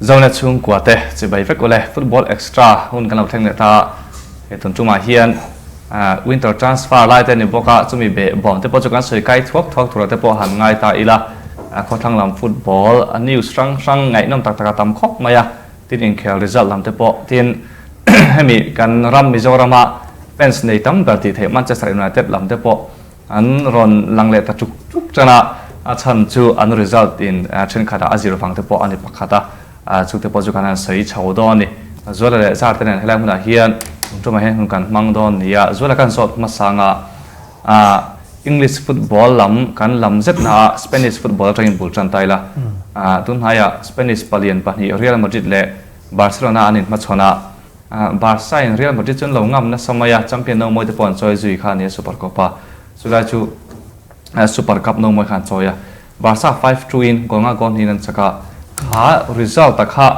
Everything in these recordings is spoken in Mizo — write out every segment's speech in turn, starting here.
Zone chhungkua te chibai vek ule football extra hun kan lo thleng leh ta he tun tumah hian winter transfer lai te ni bawk a chumi beh bawm te pawh chu kan sawi kai thuak thuak tura te pawh han ngai ta ila khawthlang lam football news hrang hrang ngaihnawm tak tak a tam khawp mai a tin inkhel result lam te pawh tin hemi kan ram Mizoram a fans nei tam ber tih theih Manchester United lam te pawh An rawn lang leh ta chuk chuk chan a, a chhan chu an result in thenkhatah a zir vang te pawh a ni pakhat a, chute pawh chu kan han sawi chho dawn a ni. Zuala leh Zar te nen helai hmunah hian kum tumah hian hun kan hmang dawn ni a, Zuala kan zawt hmasa anga English football lam kan lam zet na a Spanish football atangin bul tan ta ila, tunhnaiah Spanish palian pahnih Real Madrid leh Barcelona an inhmachhawn a, Barca in Real Madrid chu an lo ngam nasa mai a, champion no mawi te pawh an chawi zui kha a ni a Super Copa. Chulai chu Super Cup no mawi kha an chawi a. Barca 5-2 in goal nga goal hnihin an chak a, kha result a kha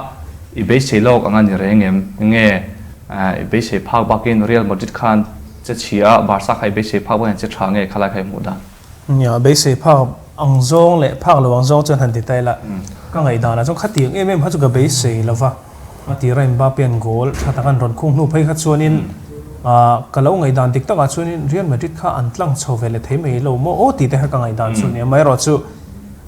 i beisei lawk ang a ni reng em? Nge i beisei phak bakin Real Madrid khan che chhia a, Barca kha i beisei phak bakin an che tha nge khalai kha i hmuh dan? Nia, beisei phak ang zawng leh phak lo ang zawng chuan han ti ta ila, ka ngaihdan ah chuan khatiang em em kha chu ka beisei lo va, a tira Mbappe-a'n goal tha tak an rawn khung hnu phei kha chuanin ka lo ngaihdan dik takah chuanin Real Madrid kha an tlang chho ve leh thei mai lo maw aw tih te kha ka ngaihdan chu a ni a, amaherawhchu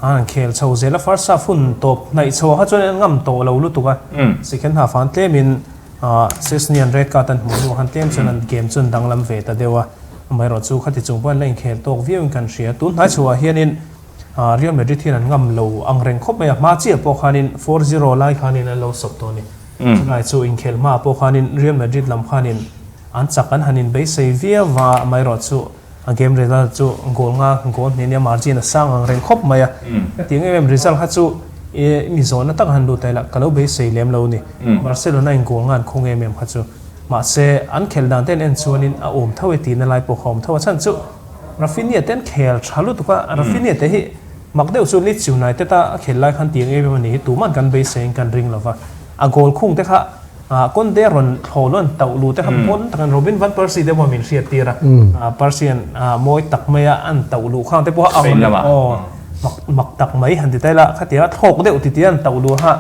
an han khel chho zel a, first half hun tawp hnaih chho ah kha chuan an ngam tawh lo lutuk a, second half ah an tlemin Szczesny-a'n red card an hmuh hnu ah khan tlem chuan an game chu an danglam ve ta deuh a. Amaherawhchu khati chung pawh an la inkhel tawk viauin kan hria. Tun hnai chhuah hianin Real Madrid hian an ngam lo ang reng khawp mai a, hma chiah pawh khanin 4-0 lai khanin an lo sawp tawh a ni. Chulai chu inkhel hmaah pawh khanin Real Madrid lam khanin an chak an han inbeisei viau va, amaherawhchu a game result chu goal nga goal hnih nia margin a sang ang reng khawp mai a. Hetiang em em result kha chu mi zawnna tak han lut aila ka lo beisei lem lo a ni. Barcelona in goal nga an khung em em kha chu. Mahse, an khelh dan te an en chuanin a awm tho e tihna lai pawh kha awm tho a. Chhan chu Raphinha te an khel tha lutuk a, Raphinha te hi mak deuh chu Leeds United a a khelh lai khan tiang em em a ni hi tuman kan beiseiin kan ring lo va. A goal khung te kha Conte a rawn thlaw luan tauh lu te kha pawn takin Robin van Persie te pawh min hriat tir a, Persie an mawi tak mai a an tauh luh khang te pawh a ang aw mak mak tak mai han ti ta ila khatiang a thlawk deuh ti tia an tauh luh kha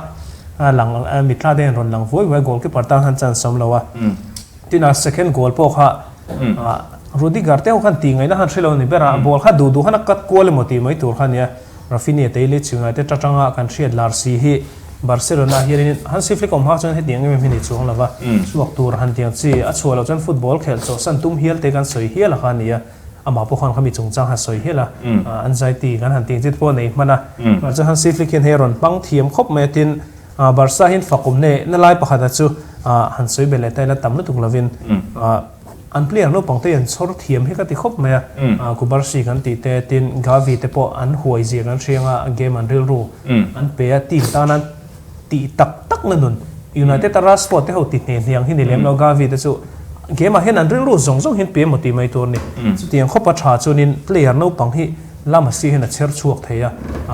A lang a mitla te an rawn lang vuai vuai goalkeeper tan khan chance awm lo a. Tin a second goal pawh kha Rudiger te ho khan tih ngaihna khan hre lo a ni ber a, ball kha duh duh khan a cut kual emaw tih mai tur kha a nia. Raphinha te Leeds United atanga kan hriat lar si hi Barcelona hianin Hansi Flick awm hak chuan hetiang em em hi ni chuang lo va, chhuak tur han tiang chi a chhuah loh chuan football khelh chawhsan tum hial te kan sawi hial a kha a nia. Amah pawh khan khami chungchang han sawi hial a, anxiety kan han tih ang chi te pawh a nei hman a. Tunah chuan Hansi Flick hian hei a rawn hmang thiam khawp mai a, tin Barca hian fakawm nei na lai pakhatah chu han sawi belh leh ta ila tam lutuk lovin an player naupang te hi an chhawr thiam hi ka ti khawp mai a. Kubarsi kan tih te, tin Gavi te pawh an huai zia kan hria anga game an rilru an pe a, team tana tih tak tak na nun United a Rashford te ho ti hne hniang hi ni lem lo Gavi te chu game ah hian an rilru zawng zawng hian pe emaw tih mai tur a ni. Chutiang khawpa tha chuanin player naupang hi La Masia hian a chher chhuak thei a,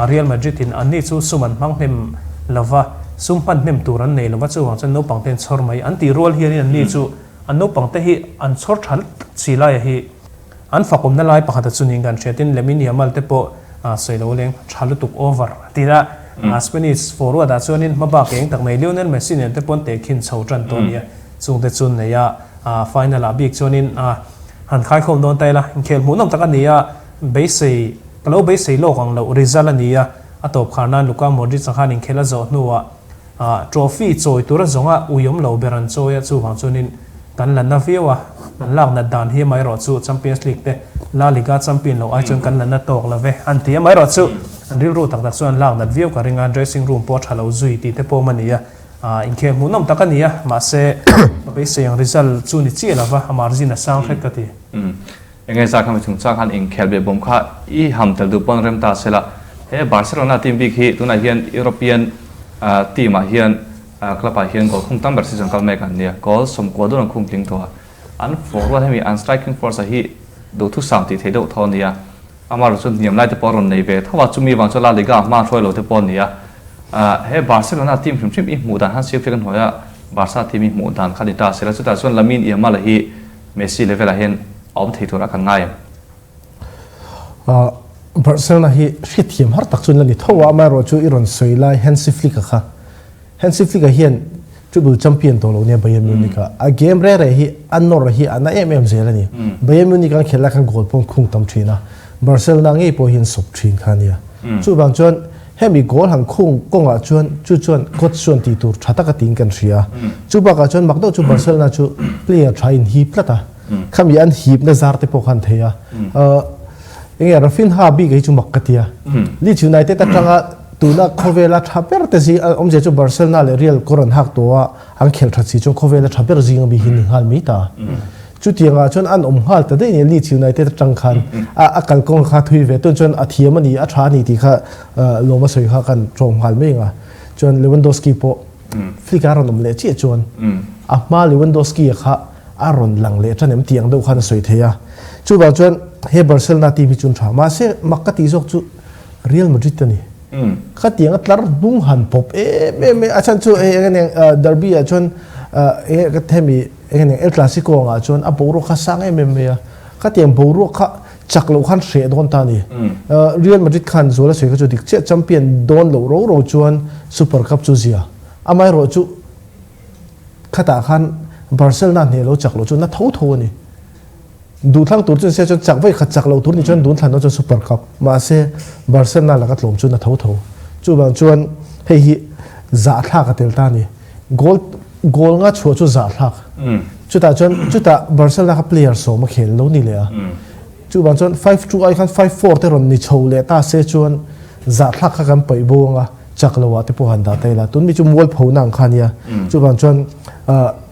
Real Madrid in anni chu sum an hmang hnem lova, sum hman hnem tur an nei lova chuvang chuan naupang te an chhawr mai an tih rual hianin anni chu an naupang te hi an chhawr tha si laia hi an fakawmna lai pakhat a chu niin kan hria tin Lamine Yamal te pawh sawi lo leng tha lutuk over a ti a, Spanish forward ah chuanin hma bak eng tak mai Lionel Messi nen te pawn tehkhin chho tan tawh a ni a, chungte chu nei a final ah bik chuanin han khaikhawm dawn ta ila inkhel hmuhnawm tak a ni a, beisei ka lo beisei lawk ang loh result a ni a, a tawp khar nan Luka Modric a khan inkhel a zawh hnuah Trophy chawi tura zawnga uiawm lo ber an chawi a, chuvang chuanin kan la na viau a, kan lak nat dan hi amaherawh chu Champions League te La Liga champion loh ai chuan kan la na tawk lo ve an ti. Amaherawh chu an rilru tak tak chuan lak nat viau ka ring a, dressing room pawh a tha lo zui tih te pawh a ni a, inkhel hmuhnawm tak a ni a, mahse ka beisei ang result chu ni chiah lo va, a margin a sang hret ka ti. Enge zah kha mi chungchang khan inkhel beh bawm kha i ham tel duh pawn rem ta sela. He Barcelona team bik hi tunah hian European team ah hian club ah hian goal khung tam ber season kal mek an nia. Goal 90 dawn an khung tling tawh a. An forward hemi an striking force ah hi duhthusam tih theih deuh tho a nia. Amaherawhchu chu hniam lai te pawh a rawn nei ve tho a, chumi vang chuan La Liga ah hma hruai lo te pawh a ni a. He Barcelona team hrim hrim i hmuh dan khan sir fek a hnuaia Barca team i hmuh dan kha ni ta sela. Chutah chuan Lamine Yamal hi Messi level ah hian a awm thei tur a kan ngai em? Barcelona hi hriatthiam har tak chuan la ni tho a, amaherawhchu i rawn sawi lai Hansi Flick-a kha. Hansi Flick-a hian Triple champion tawh lo nia Bayern Munich a a game re re hi a nawr hi a na em em zel a ni. Bayern Munich an khelh lai khan goal pawh an khung tam thin a, Barcelona ngei pawh hi an sawp thin kha a nia. Chuvang chuan hemi goal han khung kawngah chuan chu chuan coach chuan tih tur tha taka tiin kan hria a. Chu bakah chuan mak deuh chu Barcelona chu player tha in hip tlat a, khami an hipna zar te pawh kha an thei a. Enge Raphinha bik hi chu mak ka ti a. Leeds United atanga Tuna khawvela tha ber te zing awmzia chu Barcelona leh Real kawr an hak tawh a, an khelh that si chuan khawvela tha ber zing ami hi ni nghal mai ta. Chutiangah chuan an awm nghal ta daih nia Leeds United atang khan a a kalkawng kha thui ve tun chuan a thiam a ni, a tha a ni tih kha lawm a sawi kha kan tawng nghal mai ang a. Chuan Lewandowski pawh Flick a rawn awm leh chiah chuan a hma Lewandowski a kha a rawn lang leh tan em tih ang deuh khan a sawi thei a. Chuvang chuan he Barcelona team hi chu an tha. Mahse mak ka tih zawk chu Real Madrid a ni. Khatiang a tlar hnung han pawp em em mai. A chhan chu hei eng eng derby ah chuan eng eng hemi eng eng El Clasico angah chuan a boruak kha sang em em mai a. Khatiang boruak kha chak loh khan hreh dawn ta a ni. Real Madrid khan zual a sawi kha chu dik chiah champion dawn loh ro ro chuan Super Cup chu zia. Amaherawh chu khatah khan Barcelona hneh lo chak loh chu na tho tho a ni. Duhthlang tur chu nise chuan chak vawi khat chak lo tur ni chuan dun thlan chuan Super Cup mahse Barcelona laka tlawm chu na tho tho. Chuvang chuan hei hi zahthlak a tel ta a ni. Goal goal nga chhuah chu zahthlak. Chutah chuan chutah Barcelona kha player sawm a khel lo ni leh a. Chuvang chuan 5-2 ai khan 5-4 te rawn ni chho leh ta se chuan zahthlak kha kan paih bo anga chak lo ah te pawh han dah ta ila. Tun mi chu mualpho na ang kha a nia. Chuvang chuan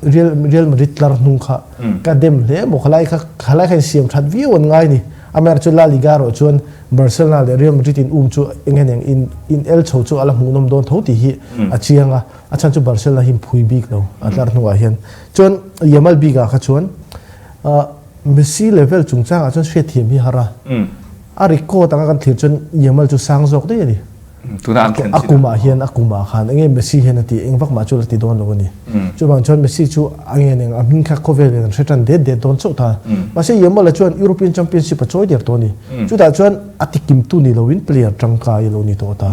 Real Real Madrid tlar hnung kha Ka dem hle maw khalai kha khalai kha insiam that viau an ngai ni. Amaherawh chu La Liga erawh chuan Barcelona leh Real Madrid in um chu eng nge eng in in el chho chu a la hmuhnawm dawn tho tih hi a chiang a, a chhan chu Barcelona hi phui bik lo a tlar hnuah hian. Chuan Yamal bikah kha chuan Messi level chungchangah chuan hriatthiam hi har a, a record anga kan thlir chuan Yamal chu sang zawk daih a ni. Tuna an thlen A kumah hian a kumah khan enge Messi hian a ti eng vak mah chu la ti dawn lo a ni. Chuvang chuan Messi chu a nge neng a hming kha khawvel in an hre tan det det dawn chauh ta. Mahse Yamal-a chuan European Championship a chawi der tawh a ni. Chutah chuan a ti kimtu ni loin player tangkai a lo ni tawh ta.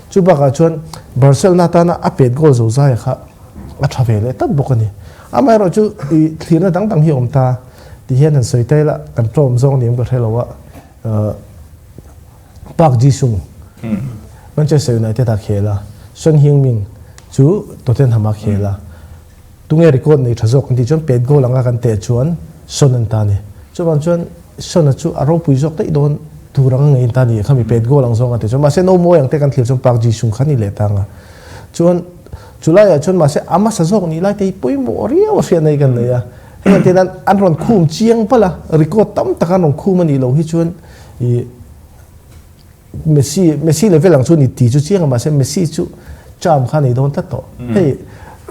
Chu bakah chuan Barcelona tana a pet goal zo zaia kha a tha ve leh tlat bawk a ni. Amaherawh chu i thlirna dang dang hi a awm ta ti hian han sawi ta ila kan tlawm zawng ni em ka hre lo a. Park Ji-sung, Manchester United a khel a, Son Heung-min chu Tottenham a khel a. Tunge record nei tha zawk kan tih chuan pet goal anga kan teh chuan Son an ta a ni. Chuvang chuan Son-a chu a ropui zawk daih dawn tur anga ngei an ta a ni. Khami pet goal ang zawng an teh chuan mahse no mawi ang te kan thlir chuan Park Ji-sung kha a ni leh ta ang a. Chuan chulaiah chuan mahse a hmasa zawk nih lai te hi pawimawh riau a hriatna hi kan nei a. Hei an tih nan an rawn khum chiang palh a, record tam tak an rawn khum a nih loh hi chuan I Messi Messi level ang chu ni ti chu chiang a mahse Messi chu charm kha nei dawn tlat tawh. Hei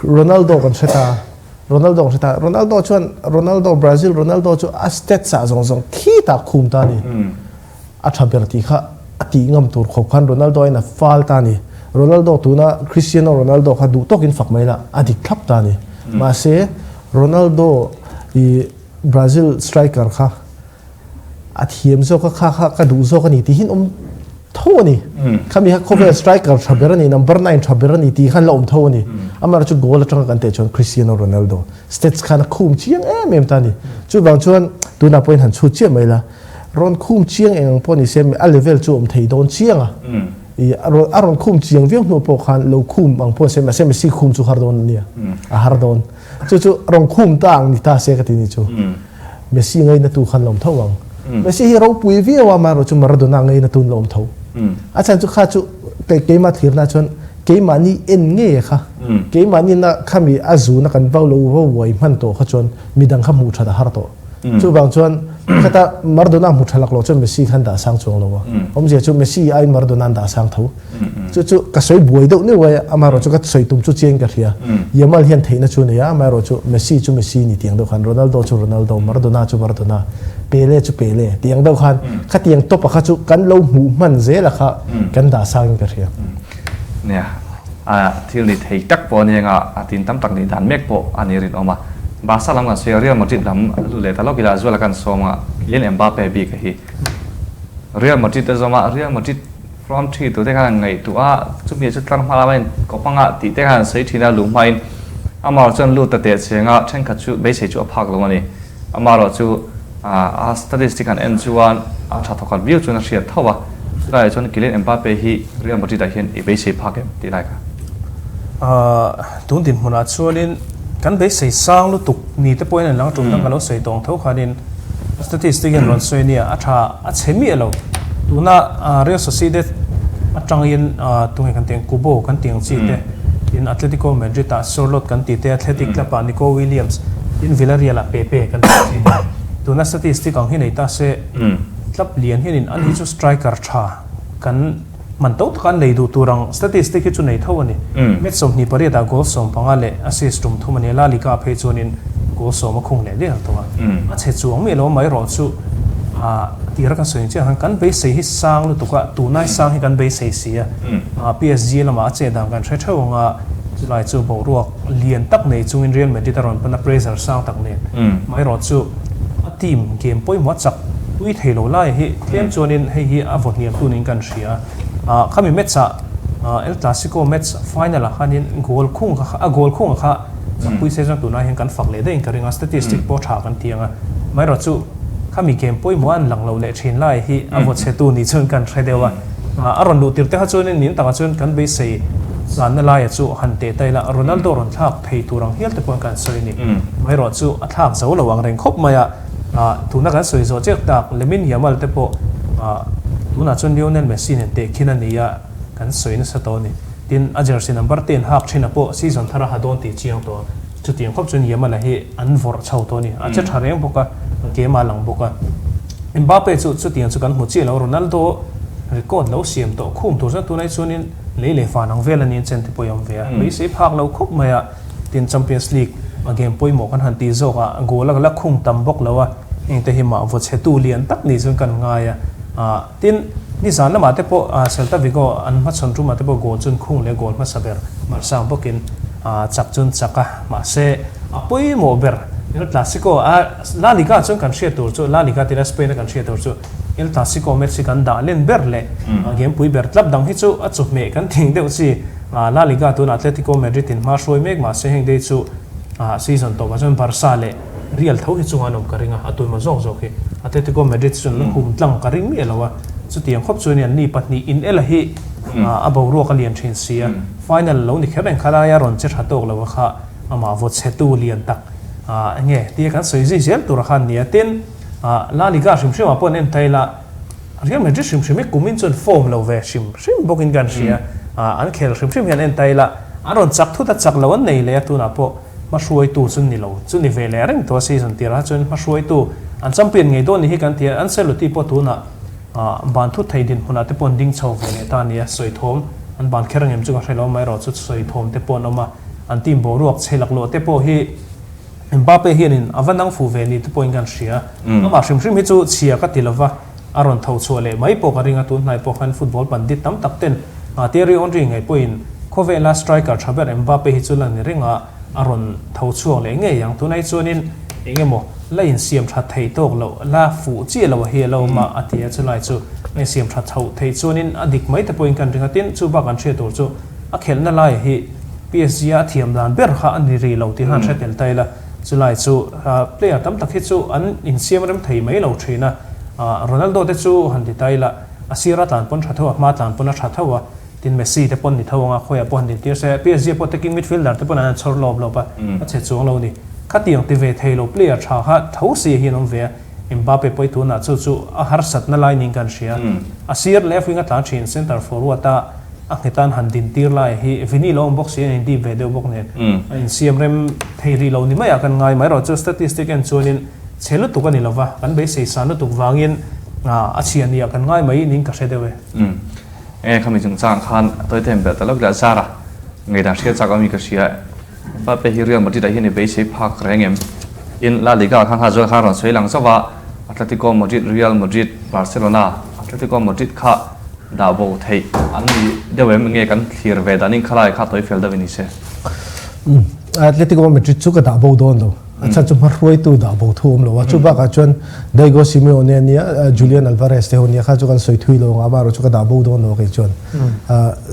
Ronaldo kan hre ta Ronaldo kan hre ta Ronaldo chuan Ronaldo Brazil Ronaldo chu a stats ah zawng zawng khi tak khum ta ni. A tha ber tih kha a tih ngam tur khawp khan Ronaldo in a fal ta ni. Ronaldo tuna Cristiano Ronaldo kha duh tawkin fak mai la a dik thlap ta ni. Mahse Ronaldo i Brazil striker kha A thiam zawk a, kha kha ka duh zawk a ni tih hian awm tho a ni. Khami kha khawvel striker tha ber a ni, number 9 tha ber a ni tih khan la awm tho a ni. Amaherawhchu chu goal atanga kan teh chuan Cristiano Ronaldo stats khan a khum chiang em em ta a ni. Chuvang chuan tunah pawhin han chhut chiah mai la, rawn khum chiang eng ang pawh ni se a level chu awm thei dawn chiang a. A rawn khum chiang viau hnu pawh khan lo khum ang pawh ni se mahse Messi khum chu har dawn a nia, a har dawn. Chu chu rawn khum ta ang ni ta se ka ti ni chu. Messi ngaina tu khan la awm tho ang. Messi hi ropui viau a, amaherawh chu Maradona ngaina tu an la awm tho. A chhan chu kha chu keimah thirna chuan keimahni en ngei kha, keimahni na khami a zuna kan vau lo vo uai hman tawh kha chuan midang kha hmuh that a har tawh. Chuvang chuan khata Maradona hmu tha lak lo chuan Messi khan dah sang chuang lo a. Awmzia chu Messi aiin Maradona an dah sang tho. Chu chu ka sawi buai deuh neuh a, amaherawh chu ka sawi tum chu chiang ka hria. Yamal hian theihna chu nei a, amaherawh chu Messi chu Messi ni tiang deuh khan, Ronaldo chu Ronaldo, Maradona chu Maradona, Pele chu Pele tiang deuh khan khatiang top a kha chu kan lo hmuh hman zel a kha kan dah sang in ka hria. Nia, a thil ni thei tak pawh a ni anga a tin tam tak nih dan mek pawh a ni rinawm a. Barca lam kan sawi a, Real Madrid lam lut leh ta lawk ila Zuala kan sawm a, Kylian Mbappe bik a hi Real Madrid a zawm a, Real Madrid. Front three tur te khan an ngaihtuah a, chumi chu tlar hma lama in kawp anga tih te khan an sawi thin a, luh hmain amaherawh chuan lut ta teh cheng a, thenkhat chu beisei chu a phak lo a ni. Amaherawh chu a statistic han en chuan a tha thawkhat viau chuan a hriat tho a, chulaiah chuan Kylian Mbappe hi Real Madrid ah hian i beisei phak em tih lai kha. Tun dinhmunah chuanin kan beisei sang lutuk ni te pawhin an lang tum dang ka lo sawi tawng tho khanin statistic hian rawn sawi nia a tha a chhe miah lo. Tuna Real Sociedad atangin tunge kan tih ang Kubo kan tih ang chi te tin Atletico Madrid ah Sorloth kan tih te Athletic Club ah Nico Williams tin Villarreal ah Pepe kan tih ang chi te tuna statistic ang hi nei ta se club lian hianin ani chu striker tha kan Man to taka an lei duh tur ang statistic hi chu nei tho a ni. Match 28 ah goal 15 leh assist tum thum a ni a, La Liga ah phei chuanin goal sawm a khung leh der tawh a. A chhe chuang miah lo mai erawh chu a tira kan sawi ang chiah khan kan beisei hi sang lutuk a, tunai sang hi kan beisei si a. PSG lamah a chet dan kan hre theuh ang a, chulai chu boruak lian tak nei chungin Real Madrid a rawn pan a, pressure sang tak nen mai erawh chu a team game pawimawh a chak pui thei lo lai hi Tlem chuanin hei hi a vaw hniam tunin kan hria. Khami match ah El Clasico match final ah khanin goal khung kha a goal khung kha chakpui se chuan tunah hian kan fak leh daih in ka ring a, statistic pawh tha kan ti ang a. Amaherawh chu khami game pawimawh an lang lo leh thin lai hi a vaw chhe tu nih chuan kan hre deuh a. A rawn luh tir te kha chuanin nin takah chuan kan beisei zanna laia chu han teh ta ila Ronaldo rawn thlak thei tur ang hial te pawhin kan sawi a ni. Amaherawh chu a thlak zo lo ang reng khawp mai a. Tuna kan sawi zawh chiak tak Lamine Yamal te pawh tunah chuan Lionel Messi nen tehkhin a ni a, kan sawi nasa tawh a ni. Tin, a jersey number ten hak thin a pawh season thar a ha dawn tih chiang tawh a. Chutiang khawp chuan Yamal a hi an vawrh chho tawh a ni. A che tha reng bawk a, a game a lang bawk a. Mbappe chu chutiang chu kan hmu chiah lo, Ronaldo record lo siam tawh khum tur chuan tunah hi chuanin lei leh van ang vel a ni chen te pawh i awm ve a. Beisei phak lo khawp mai a. Tin, Champions League a game pawimawh kan han tih zawk a, goal a la khung tam bawk lo a, heng te hi mah vaw chhetu lian tak ni chuan kan ngai a. Tin, nizan lamah te pawh Celta Vigo an hmachhawn tumah te pawh goal chun khung leh goal hmasa ber Marchang bawkin chak chun chak a, mahse a pawimawh ber El Clasico a La Liga chuan kan hriat tur chu La Liga tila Spain a kan hriat tur chu El Clasico match hi kan dah len ber leh game pui ber tlap dang hi chu a chawhmeh kan thing deuh chi. La Liga tuna Atletico Madrid in hma hruai mek mahse heng day chu season tawpah chuan Barca leh Real tho hi chunga an awm ka ring a, a tuimaw zawk zawk hi Atletico Madrid chuan an hum tlang ka ring miah lo a, chutiang khawp chuan an ni pahnih in ela hi a boruak a lian thin si a, final lo ni kher reng kha laia rawn che tha tawk lo a kha amah vaw chhetu lian tak enge tia kan sawi zui zel tur a khan nia. Tin, La Liga hrim hrimah pawh an en ta ila, Real Madrid hrim hrim hi kumin chuan form lo ve hrim hrim bawkin kan hria. An khel hrim hrim hian en ta ila, an rawn chak thut a, chak lo an nei leh a, tunah pawh hmahruaitu chu ni lo, chu ni ve leh reng tawh a season tirah chuan hmahruaitu an champion ngei dawn ni hi kan ti a, Ancelotti pawh tunah ban thut thei dinhmunah te pawh an ding chho ve leh ta a ni a, sawi thawm an ban kher angem chu ka hre lo amaherawh chu sawi thawm te pawh an awm a, an team boruak chhe laklawh te pawh hi Mbappe hianin a va nang fuh ve ni te pawhin kan hria. Amah hrim hrim hi chu chhia ka ti lova, a rawn tho chhuah leh mai pawh ka ring a, tun hnai pawh khan football pandit tam tak ten Thierry Henry ngei pawhin khawvela striker tha ber Mbappe hi chu la ni reng a, a rawn tho chhuak leh ngei ang. Tunah hi chuanin eng emaw la insiam that theih tawk loh, la fuh chiah loh a hi a lo awm a, a ti a, chulai chu a insiam that chhoh theih chuanin a dik mai te pawhin kan ring a, tin chu bak an hriat tur chu a khelhna laiah hi PSG a thiam dan ber kha a ni rih lo tih khan hre tel ta ila, chulai chu player tam tak hi chu an insiam rem thei mai lo thin a, Ronaldo te chu han ti ta ila a sira tlan pawn tha tho a, hma tlan pawn a tha tho a, tin Messi te pawn ni tho ang a, khawiah pawh han din tir se, PSG pawh taking midfielder te pawn an han chhawr lawp lawp a, a chhe chuang lo a ni. Khatiang ti ve thei lo player tha kha tho si hian awm ve a, Mbappe pawh i tunah chu chu a harsatna lai niin kan hria. A sir left wing a tlan thin centre forward a a nghetan han din tir lai hi Vini lo awm bawk si a indip ve deuh bawk nen a insiam rem thei rih lo ni maiah kan ngai mai erawh chu statistic en chuanin chhe lutuk a ni lova kan beisei san lutuk vangin a chhia nia kan ngai mai niin ka hre deuh e. Enge khami chungchang khan tawi them belh ta lawk leh Zara ngeidan hriat chak awm hi ka hria. Mbappe hi Real Madrid ah hian i beisei phak reng em? In La Liga khan kha zual khan rawn sawi lang zauh a, Atletico Madrid, Real Madrid, Barcelona, Atletico Madrid kha dah bo theih an ni deuh em? Nge kan thlir ve danin khalai kha tawi fel deuh i ni se? Atletico Madrid chu ka dah bo dawn lo. A chhan chu hmahruaitu dah bo thu awm lo a. Chu bakah chuan Diego Simeone ania, Julian Alvarez te ho nia kha chu kan sawi thui lo ang a, amaherawh chu ka dah bo dawn lo a kei chuan.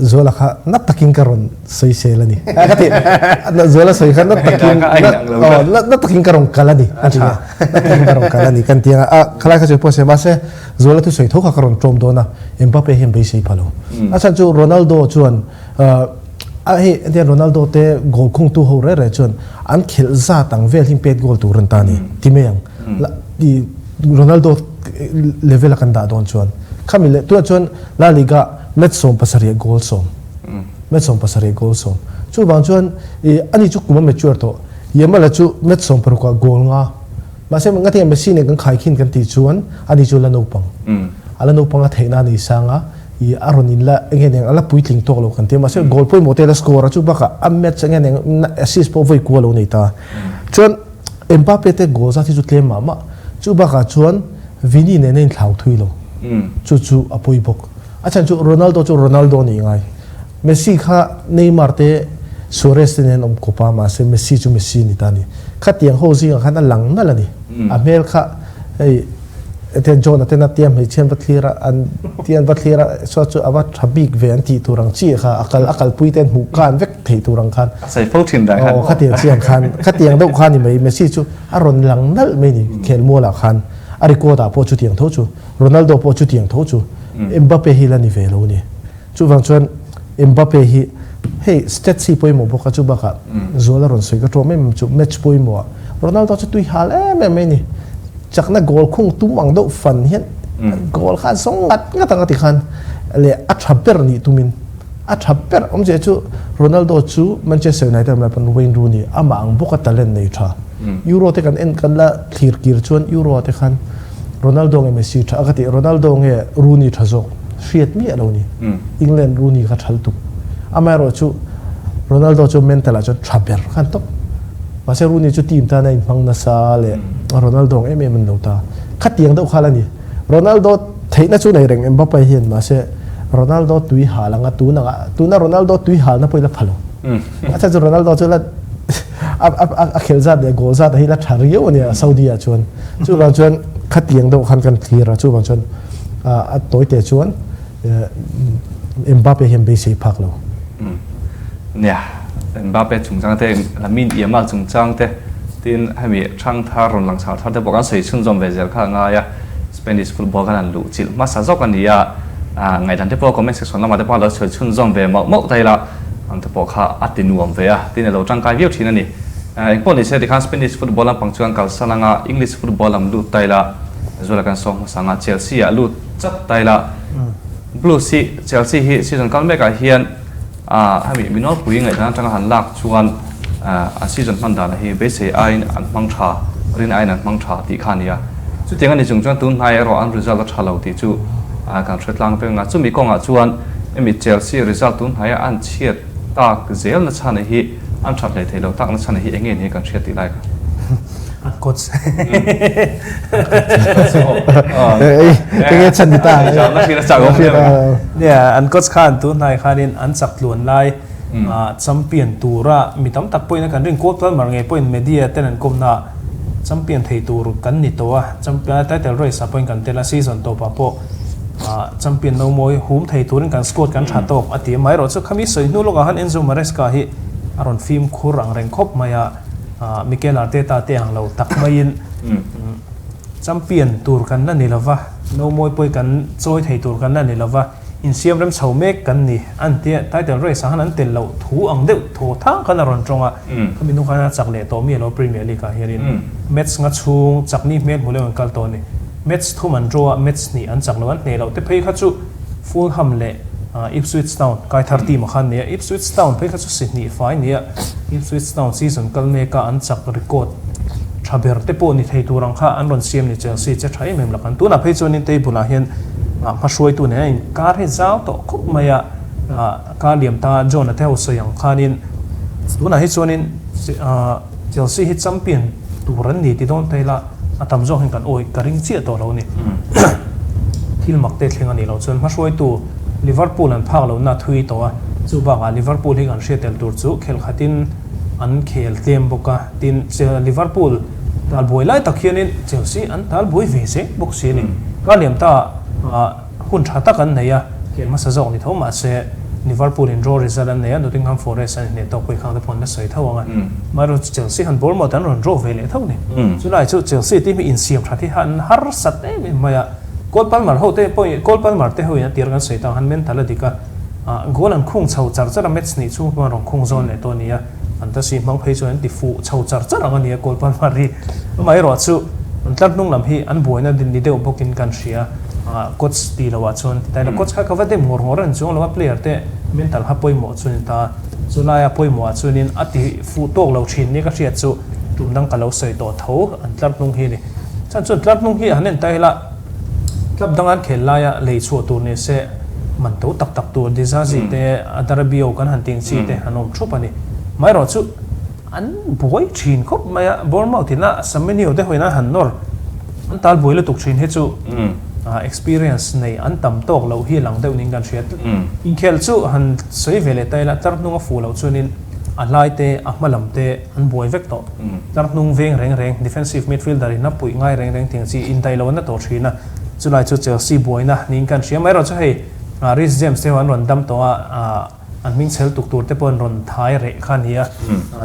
Zuala kha na takin ka rawn sawi sel a ni. Ka ti, Zuala sawi kha na takin, na takin ka rawn kal a ni a ti a. Na takin ka rawn kal a ni kan ti ang a. Khalai kha chu pawh se mahse Zuala thusawi tho kha ka rawn tlawm dawn a, Mbappe hian beisei pha lo. A chhan chu Ronaldo chuan A hei tia Ronaldo te goal khungtu ho reh reh chuan an khelh zat ang vel hi pet goal tur an ta ni ti mai ang. I Ronaldo level a kan dah dawn chuan khami leh tunah chuan La Liga match 70 goal sawm match 70 goal sawm chuvang chuan i ani chu kum a mature tawh Yamal-a chu match 16 ah goal nga mahse ngatinge Messi nen kan khaikhin kan tih chuan ani chu la naupang a la naupang a theihna a nei sang a. I a rawn in la enge neng a la puitling tawk lo kan ti a mahse goal pawimawh te la score a chu bakah a match enge neng assist pawh vawi kual lo nei ta. Chuan Mbappe te goal zat hi chu tlem mah mah chu bakah chuan Vini nen a inthlau thui lo chu chu a pawi bawk. A chhan chu Ronaldo chu Ronaldo a nih ngai. Messi kha Neymar te Suarez te nen an awm kawp a mahse Messi chu Messi a ni ta a ni. Khatiang ho zingah khan a lang nalh a ni. A hmel kha hei Etiang John a tena tiang hmeichhia an va thlir a, an tiang an va thlir a, saw chu a va tha bik ve an tih tur ang chi kha a kal a kalpui te an hmuh kan vek theih tur ang khan. A sawi fo thin dan khan. Aw khatiang chi ang khan, khatiang deuh kha ni mai, Messi chu a rawn lang nalh mai ni khelmual ah khan, a record ah pawh chutiang tho chu, Ronaldo pawh chutiang tho chu, Mbappe hi la ni ve lo ni. Chuvang chuan Mbappe hi hei stats hi pawimawh bawk a, chu bakah Zuala rawn sawi ka ṭawm em em chu match pawimawh ah Ronaldo chu tui hal em em mai a ni. Chakna goal khung tum ang deuh fan hian goal kha a zawng ngat ngat ang a ti khan leh a ṭha ber nih tumin a ṭha ber awmzia chu Ronaldo chu Manchester United mai pawn Wayne Rooney amah ang bawka talent nei ṭha. Euro te kan en kan la thlir kir chuan Euro ah te khan Ronaldo nge Messi tha a ka tih Ronaldo nge Rooney tha zawk hriat miah lo ni. England Rooney kha tha lutuk. Amaherawh chu Ronaldo chu mental ah chuan tha ber khan tawp. Mahse Rooney chu team tan a inhmang nasa leh Ronaldo ang em em an lo ta. Khatiang deuh kha la ni. Ronaldo theihna chu nei reng Mbappe hian mahse Ronaldo tui hal anga tun anga tuna Ronaldo tui halna pawh i la pha lo. A chhan chu Ronaldo chu la a khelh zat leh goal zat hi la tha riau a nia Saudi ah chuan. Chuvang chuan khatiang deuh khan kan thlir a, chuvang chuan a tawi teh chuan Mbappe hian beisei phak lo. Nia, Mbappe chungchang te, Lamine Yamal chungchang te tin hemi thang thar rawn lang chhar thar te pawh kan sawi chhunzawm ve zel kha a ngai a. Spanish football khan an luh chilh hmasa zawk a ni a, ngaihdan te pawh comment section lamah te pawh a lo sawi chhunzawm ve mauh mauh ta ila ang te pawh kha a ti nuam ve a, tin a lo tangkai viau thin a ni. Engpawh ni se tikhan Spanish football lampang chuan kalsan anga English football lam lut ta ila Zuala kan sawm hmasa anga Chelsea ah lut chat ta ila Blues hi Chelsea hi season kal mekah hian hemi minawlpui ngaihdan atanga han lak chuan an season hman danah hi beisei aiin an hmang tha, rin aiin an hmang tha tih kha a ni a. Chutiang a ni chung chuan tun hnai erawh an result a tha lo tih chu kan hre tlang vek ang a. Chumi kawngah chuan hemi Chelsea result tun hnaia an chhiat tak zelna chhan hi an that hlei thei lo takna chhan hi enge ni kan hriat tih lai kha. An coach. Enge chhan ni ta. Nia an coach khan tun hnai khanin an chak tluan lai champion tura mi tam tak pawhin a kan rin kual tual mar ngei pawhin media ten an kawmna champion thei tur kan ni tawh a champion title race ah pawhin kan tel a season tawpah pawh champion no mawi hum thei turin kan squad kan tha tawk a ti a amaherawhchu khami sawi hnu lawkah khan Enzo Maresca hi a rawn fimkhur ang reng khawp mai a. Mikel Arteta te ang lo tak maiin champion tur kan la ni lova, no mawi pawh kan chawi thei tur kan la ni lova, insiam rem chho mek kan ni an tia title race ah khan an tel loh thu ang deuh thaw thang khan a rawn tawng a, khami hnu khan a chak leh tawh mi alo Premier League ah hianin match nga chhung chakni hmel hmu leuh an kal tawh a ni. Match thum an draw a, match hnih an chak lo an hneh loh te phei kha chu Fulham leh Ipswich Town kai thar team ah khan nia, Ipswich Town phei kha chu si hnih fai nia, Ipswich Town season kal mek a an chak record tha ber te pawh ni thei tur ang kha an rawn siam ni Chelsea che tha em em lak an tunah phei chuanin table ah hian hmahruaitu nen a inkar hi zau tawh khawp mai a, kar liam ta John a te ho sawi ang khanin tunah hi chuanin Chelsea hi champion tur an ni ti dawn ta ila a tam zawk hian kan awi ka ring chiah tawh lo a ni. Thil mak te thleng a nih loh chuan hmahruaitu Liverpool an phak lohna a thui tawh a, chu bakah Liverpool hi kan hriat tel tur chu khelh khatin an khel tlem bawk a, tin Liverpool talbuai lai tak hianin Chelsea an talbuai ve zel bawk si a ni. Kar liam ta hun tha tak an nei a, khel hmasa zawk ni tho mahse Liverpool in draw result an nei a, Nottingham Forest an inhneh tawk pawh i khang te pawh an la sawi tho ang a. Amaherawhchu Chelsea han Bournemouth an rawn draw ve leh tho ni. Chulai chu Chelsea team hi insiam that hi an harsat em em mai a, Cole Palmer ho te pawhin Cole Palmer te hoin a tir kan sawi tang han mental a dik a, goal an khung chho char char a, match hnih chhung pawh an rawn khung zawn leh tawh a ni a, fantasy hmang phei chuan an ti fuh chho char char ang a ni a Cole Palmer hi. Amaherawh chu an tlar hnung lam hi an buaina ni deuh bawkin kan hria, coach ti loh ah chuan ti ta ila coach kha ka va dem ngawr ngawr a ni chuang lo a, player te mental kha pawimawh chu a ni ta, chu laia pawimawh ah chuanin a ti fuh tawk lo thin nia ka hriat chu tum dang ka lo sawi tawh tho an tlar hnung hi a ni. Chuan chuan tlar hnung hi han en ta ila club danga an khel laia lei chhuah tur ni se man to tak tak tur Disasi te Adarabio kan han tih ang chi te an awm thup a ni. Amaherawh chu an buai thin khawp mai a, Bournemouth ina Semenyo te hawiin an han nawr an tal buai lutuk thin hi chu experience nei an tam tawk loh hi lang deuh niin kan hria. Inkhel chu han sawi ve leh ta ila tlar hnung a fuh loh chuanin a hlai te a hma lam te an buai vek tawh. Tlar hnung veng reng reng, defensive midfielder in a puih ngai reng reng tiang chi indaih lo an la tawh thin a, chulai chu Chelsea buaina niin kan hria. Amaherawh chu hei Reece James te ho an rawn dam tawh a, an hming chhel tuk tur te pawh an rawn thai reh kha a ni a,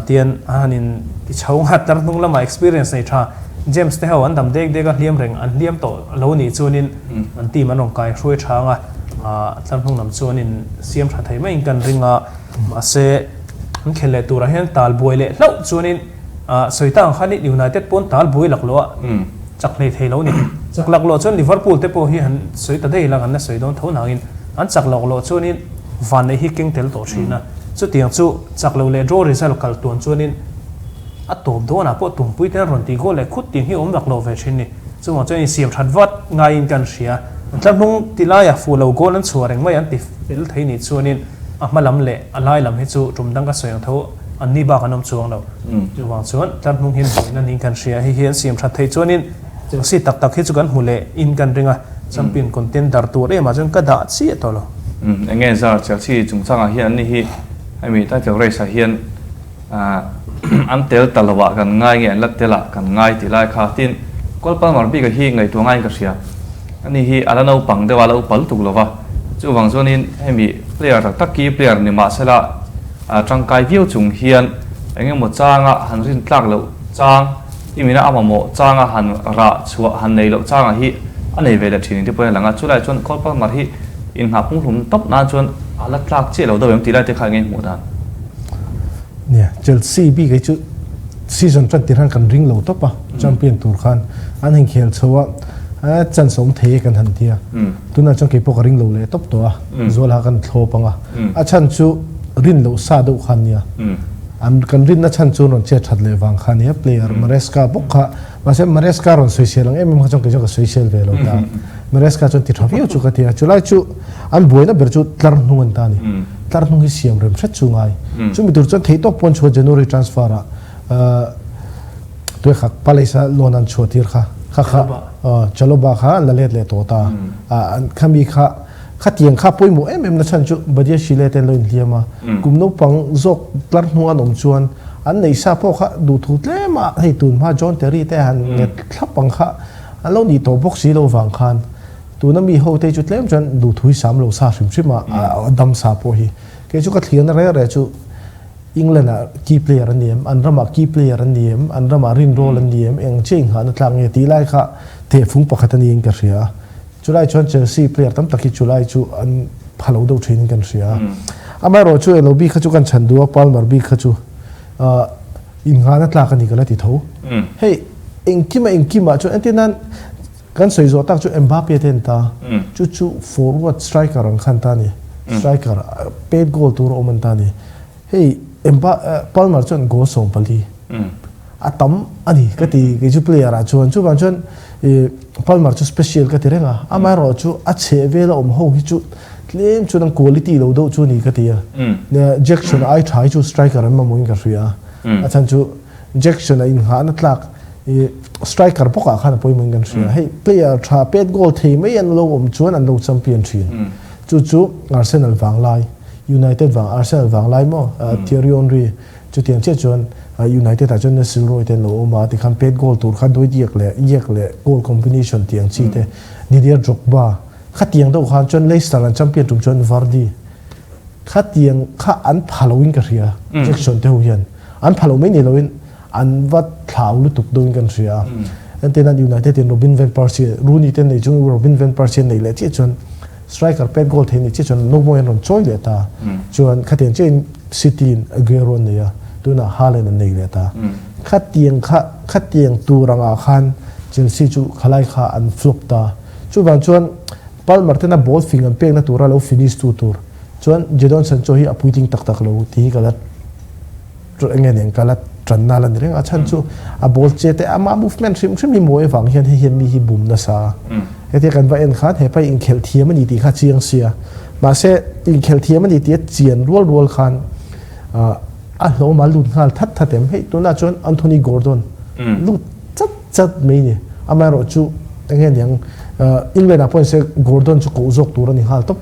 tian a han in ti chho nghat tlar hnung lamah experience nei tha James te ho an dam dek dek a, hliam reng an hliam tawh lo nih chuanin an team an rawn kai hruai thang a, tlar hnung lam chuan in siam tha thei maiin kan ring a. Mahse, an khel leh turah hian tal buai leh hlauh chuanin sawi ta ang khanin United pawn tal buai laklawh a chak hlei thei lo ni. Chak laklawh chuan Liverpool te pawh hi han sawi ta daih ila kan la sawi dawn tho nangin an chak laklawh chuanin vanneih hi keng tel tawh thin a. Chutiang chu chak lo leh draw result kal tuan chuanin a tawp dawnah pawh tumpui te an rawn tih goal leh khut tih hi awm laklawh ve thin ni. Chuvang chuan insiam that vat ngaiin kan hria. An tlar hnung ti laia fuh lo goal an chhuah reng mai an ti fel thei nih chuanin A hma lam leh a lai lam hi chu tum dang ka sawi ang tho, an ni bak an awm chuang lo. Chuvang chuan tlar hnung hian buaina niin kan hria. Hei hi an siam that theih chuanin Chelsea tak tak hi chu kan hmu leh in kan ring a, champion contender tur emah chuan ka dah chiah tawh lo. Eng nge zar Chelsea chungchangah hian an ni hi hemi title race ah hian an tel ta lo ah kan ngai nge an la tel ah kan ngai tih lai kha tin Cole Palmer bik ah hi ngaihtuah ngaiin ka hria. Ani hi a la naupang deuh a, a la upa lutuk lo va. Chuvang chuanin hemi player tak tak key player ni mahsela tangkai viau chung hian eng emaw changa han rin tlak loh chang, imina a mamawh changa han rah chhuah han nei loh changa hi a nei ve leh thin engti pawhin a lang a. Chulai chuan Cole Palmer hi inhnah punghlum tawp nan chuan a la tlak chiah lo deuh em tih lai te kha eng nge hmuh dan? Nia, Chelsea bik hi chu season tan tir khan kan ring lo tawp a, champion tur khan an inkhel chho a, chance awm thei e kan han ti a. Tunah chuan keipawh ka ring lo leh tawp tawh a, Zualha kan thlawp ang a. A chhan chu rin loh sa deuh kha ania. An kan rinna chhan chu rawn chet that leh vang kha ania, player Maresca bawk kha, mahse Maresca rawn sawisel ang em em kha chuan kei chuan ka sawisel ve lo ta. Maresca chuan ti tha viau chu ka ti a, chulai chu an buaina ber chu tlar hnung an ta a ni. Tlar hnung hi siam rem hret chu ngai. Chumi tur chuan theihtawk pawn chhuah January transfer ah tuikhat Palace a loan an chhuah tir kha kha kha Chalobah kha an la let leh tawh ta. Khami kha khatiang kha pawimawh em em na chhan chu Badiashile te an lo inhliam a, kum naupang zawk tlar hnung an awm chuan an neih sa pawh kha duhthu tlem a hei tun hma John Terry te han nget thlap ang kha an lo nih tawh bawk si lo vang khan Tuna mi ho te chu tlem chuan duhthui sam lo sa hrim hrim a, a dam sa pawh hi. Kei chu ka thliana reng reng chu England ah key player an ni em, an ramah key player an ni em, an ramah rinrawl an ni em, eng chiah inghahna tlak nge tih lai kha tehfung pakhat a niin ka hria a. Chulai chuan Chelsea player tam tak hi chulai chu an pha lo deuh thin in kan hria a. Amaherawh chu elo bik kha chu kan chhan duh a, Palmer bik kha chu inghahna tlak a ni ka la ti tho. Hei engkima engkimah chuan entir nan Kan sawi zawh tak chu Mbappe te an ta. Chu chu forward striker ang khan ta ni. Striker pet goal tur a awm an ta ni. Hei Mba Palmer chuan goal 14 a tam a ni ka ti kei chu player ah chuan. Chuvang chuan Palmer chu special ka ti reng a. Amaherawh chu a chheh vel a awm ho hi chu tlem chuan an quality lo deuh chu a ni ka ti a. Jackson ai tha hi chu striker an mamawhin ka hria a. A chhan chu Jackson a inghahna tlak i striker bawkah khan a pawimawhin kan hria. Hei player tha pet goal thei mai an lo awm chuan an lo champion thin. Chu chu Arsenal vanglai, United vang Arsenal vanglai maw Thierry Henry. Chutiang chiah chuan United ah chuan Nesselrooy te an lo awm a, tikhan pet goal tur kha Dwight Yorke leh Yorke leh goal combination tih ang chi te Didier Drogba khatiang deuh khan chuan Leicester an champion tum chuan Vardy khatiang kha an pha loin ka hria Jackson te ho hian an pha lo mai ni loin an va thlau lutuk deuhin kan hria a. Entirnan United in Robin van Persie, Rooney te nei chung Robin van Persie an nei leh chiah chuan striker pet goal thei nei chiah chuan Nomoy an rawn chawi leh ta. Chuan khatiang chiahin City in Aguero an nei a, tunah Haaland an nei leh ta. Khatiang kha khatiang tur angah khan Chelsea chu khalai kha an flop ta. Chuvang chuan Palmer tena ball fing an pekna tura lo finish tu tur chuan Jadon Sancho hi a puitling tak tak lo tih hi ka la enge nen ka la tanna la ni reng a chhan chu a ball che te ama movement hrim hrim hi mawi avang hian hei hian mi hi bum nasa a hetia kan va en khan hepa hi inkhelh thiam a ni tih kha chiang sia mahse inkhelh thiam a ni tih a chian rual rual khan a hlawm a lut nghal that that em hei tunah chuan Anthony Gordon lut chat chat mai ni amaherawh chu enge niang England ah pawh se Gordon chu koh zawk tur a ni nghal tawp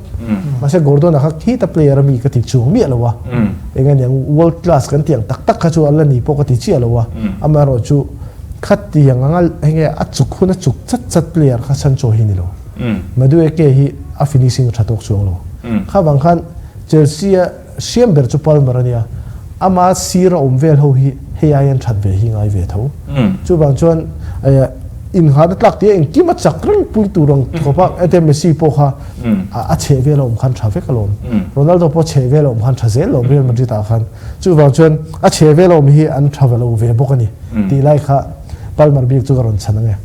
mahse Gordon a kha khita player a mi ka ti chuang miah lo a enge niang world class kan tiang tak tak kha chu ala ni pawh ka ti chiah lo a amaherawh chu khatiang anga enge a chuk hun a chuk chat chat player kha Sancho hi ni lo Madueke hi a finishing a tha tawk chuang lo kha vang khan Chelsea a Siam ber chu Palmer a nia, ama sir a awm vel ho hi hei ai an that ve hi ngai ve tho. Chuvang chuan innghat a tlak tih a engkim a chak reng pui tur ang khawp a, ete Messi pawh kha a chheh vel a awm khan tha vek alawm. Ronaldo pawh chheh vel a awm khan tha zel alawm Real Madrid ah khan. Chuvang chuan a chheh vel a awm hi an tha ve lo ve bawk a ni tih lai kha Palmer bik chu ka rawn chhan ang e.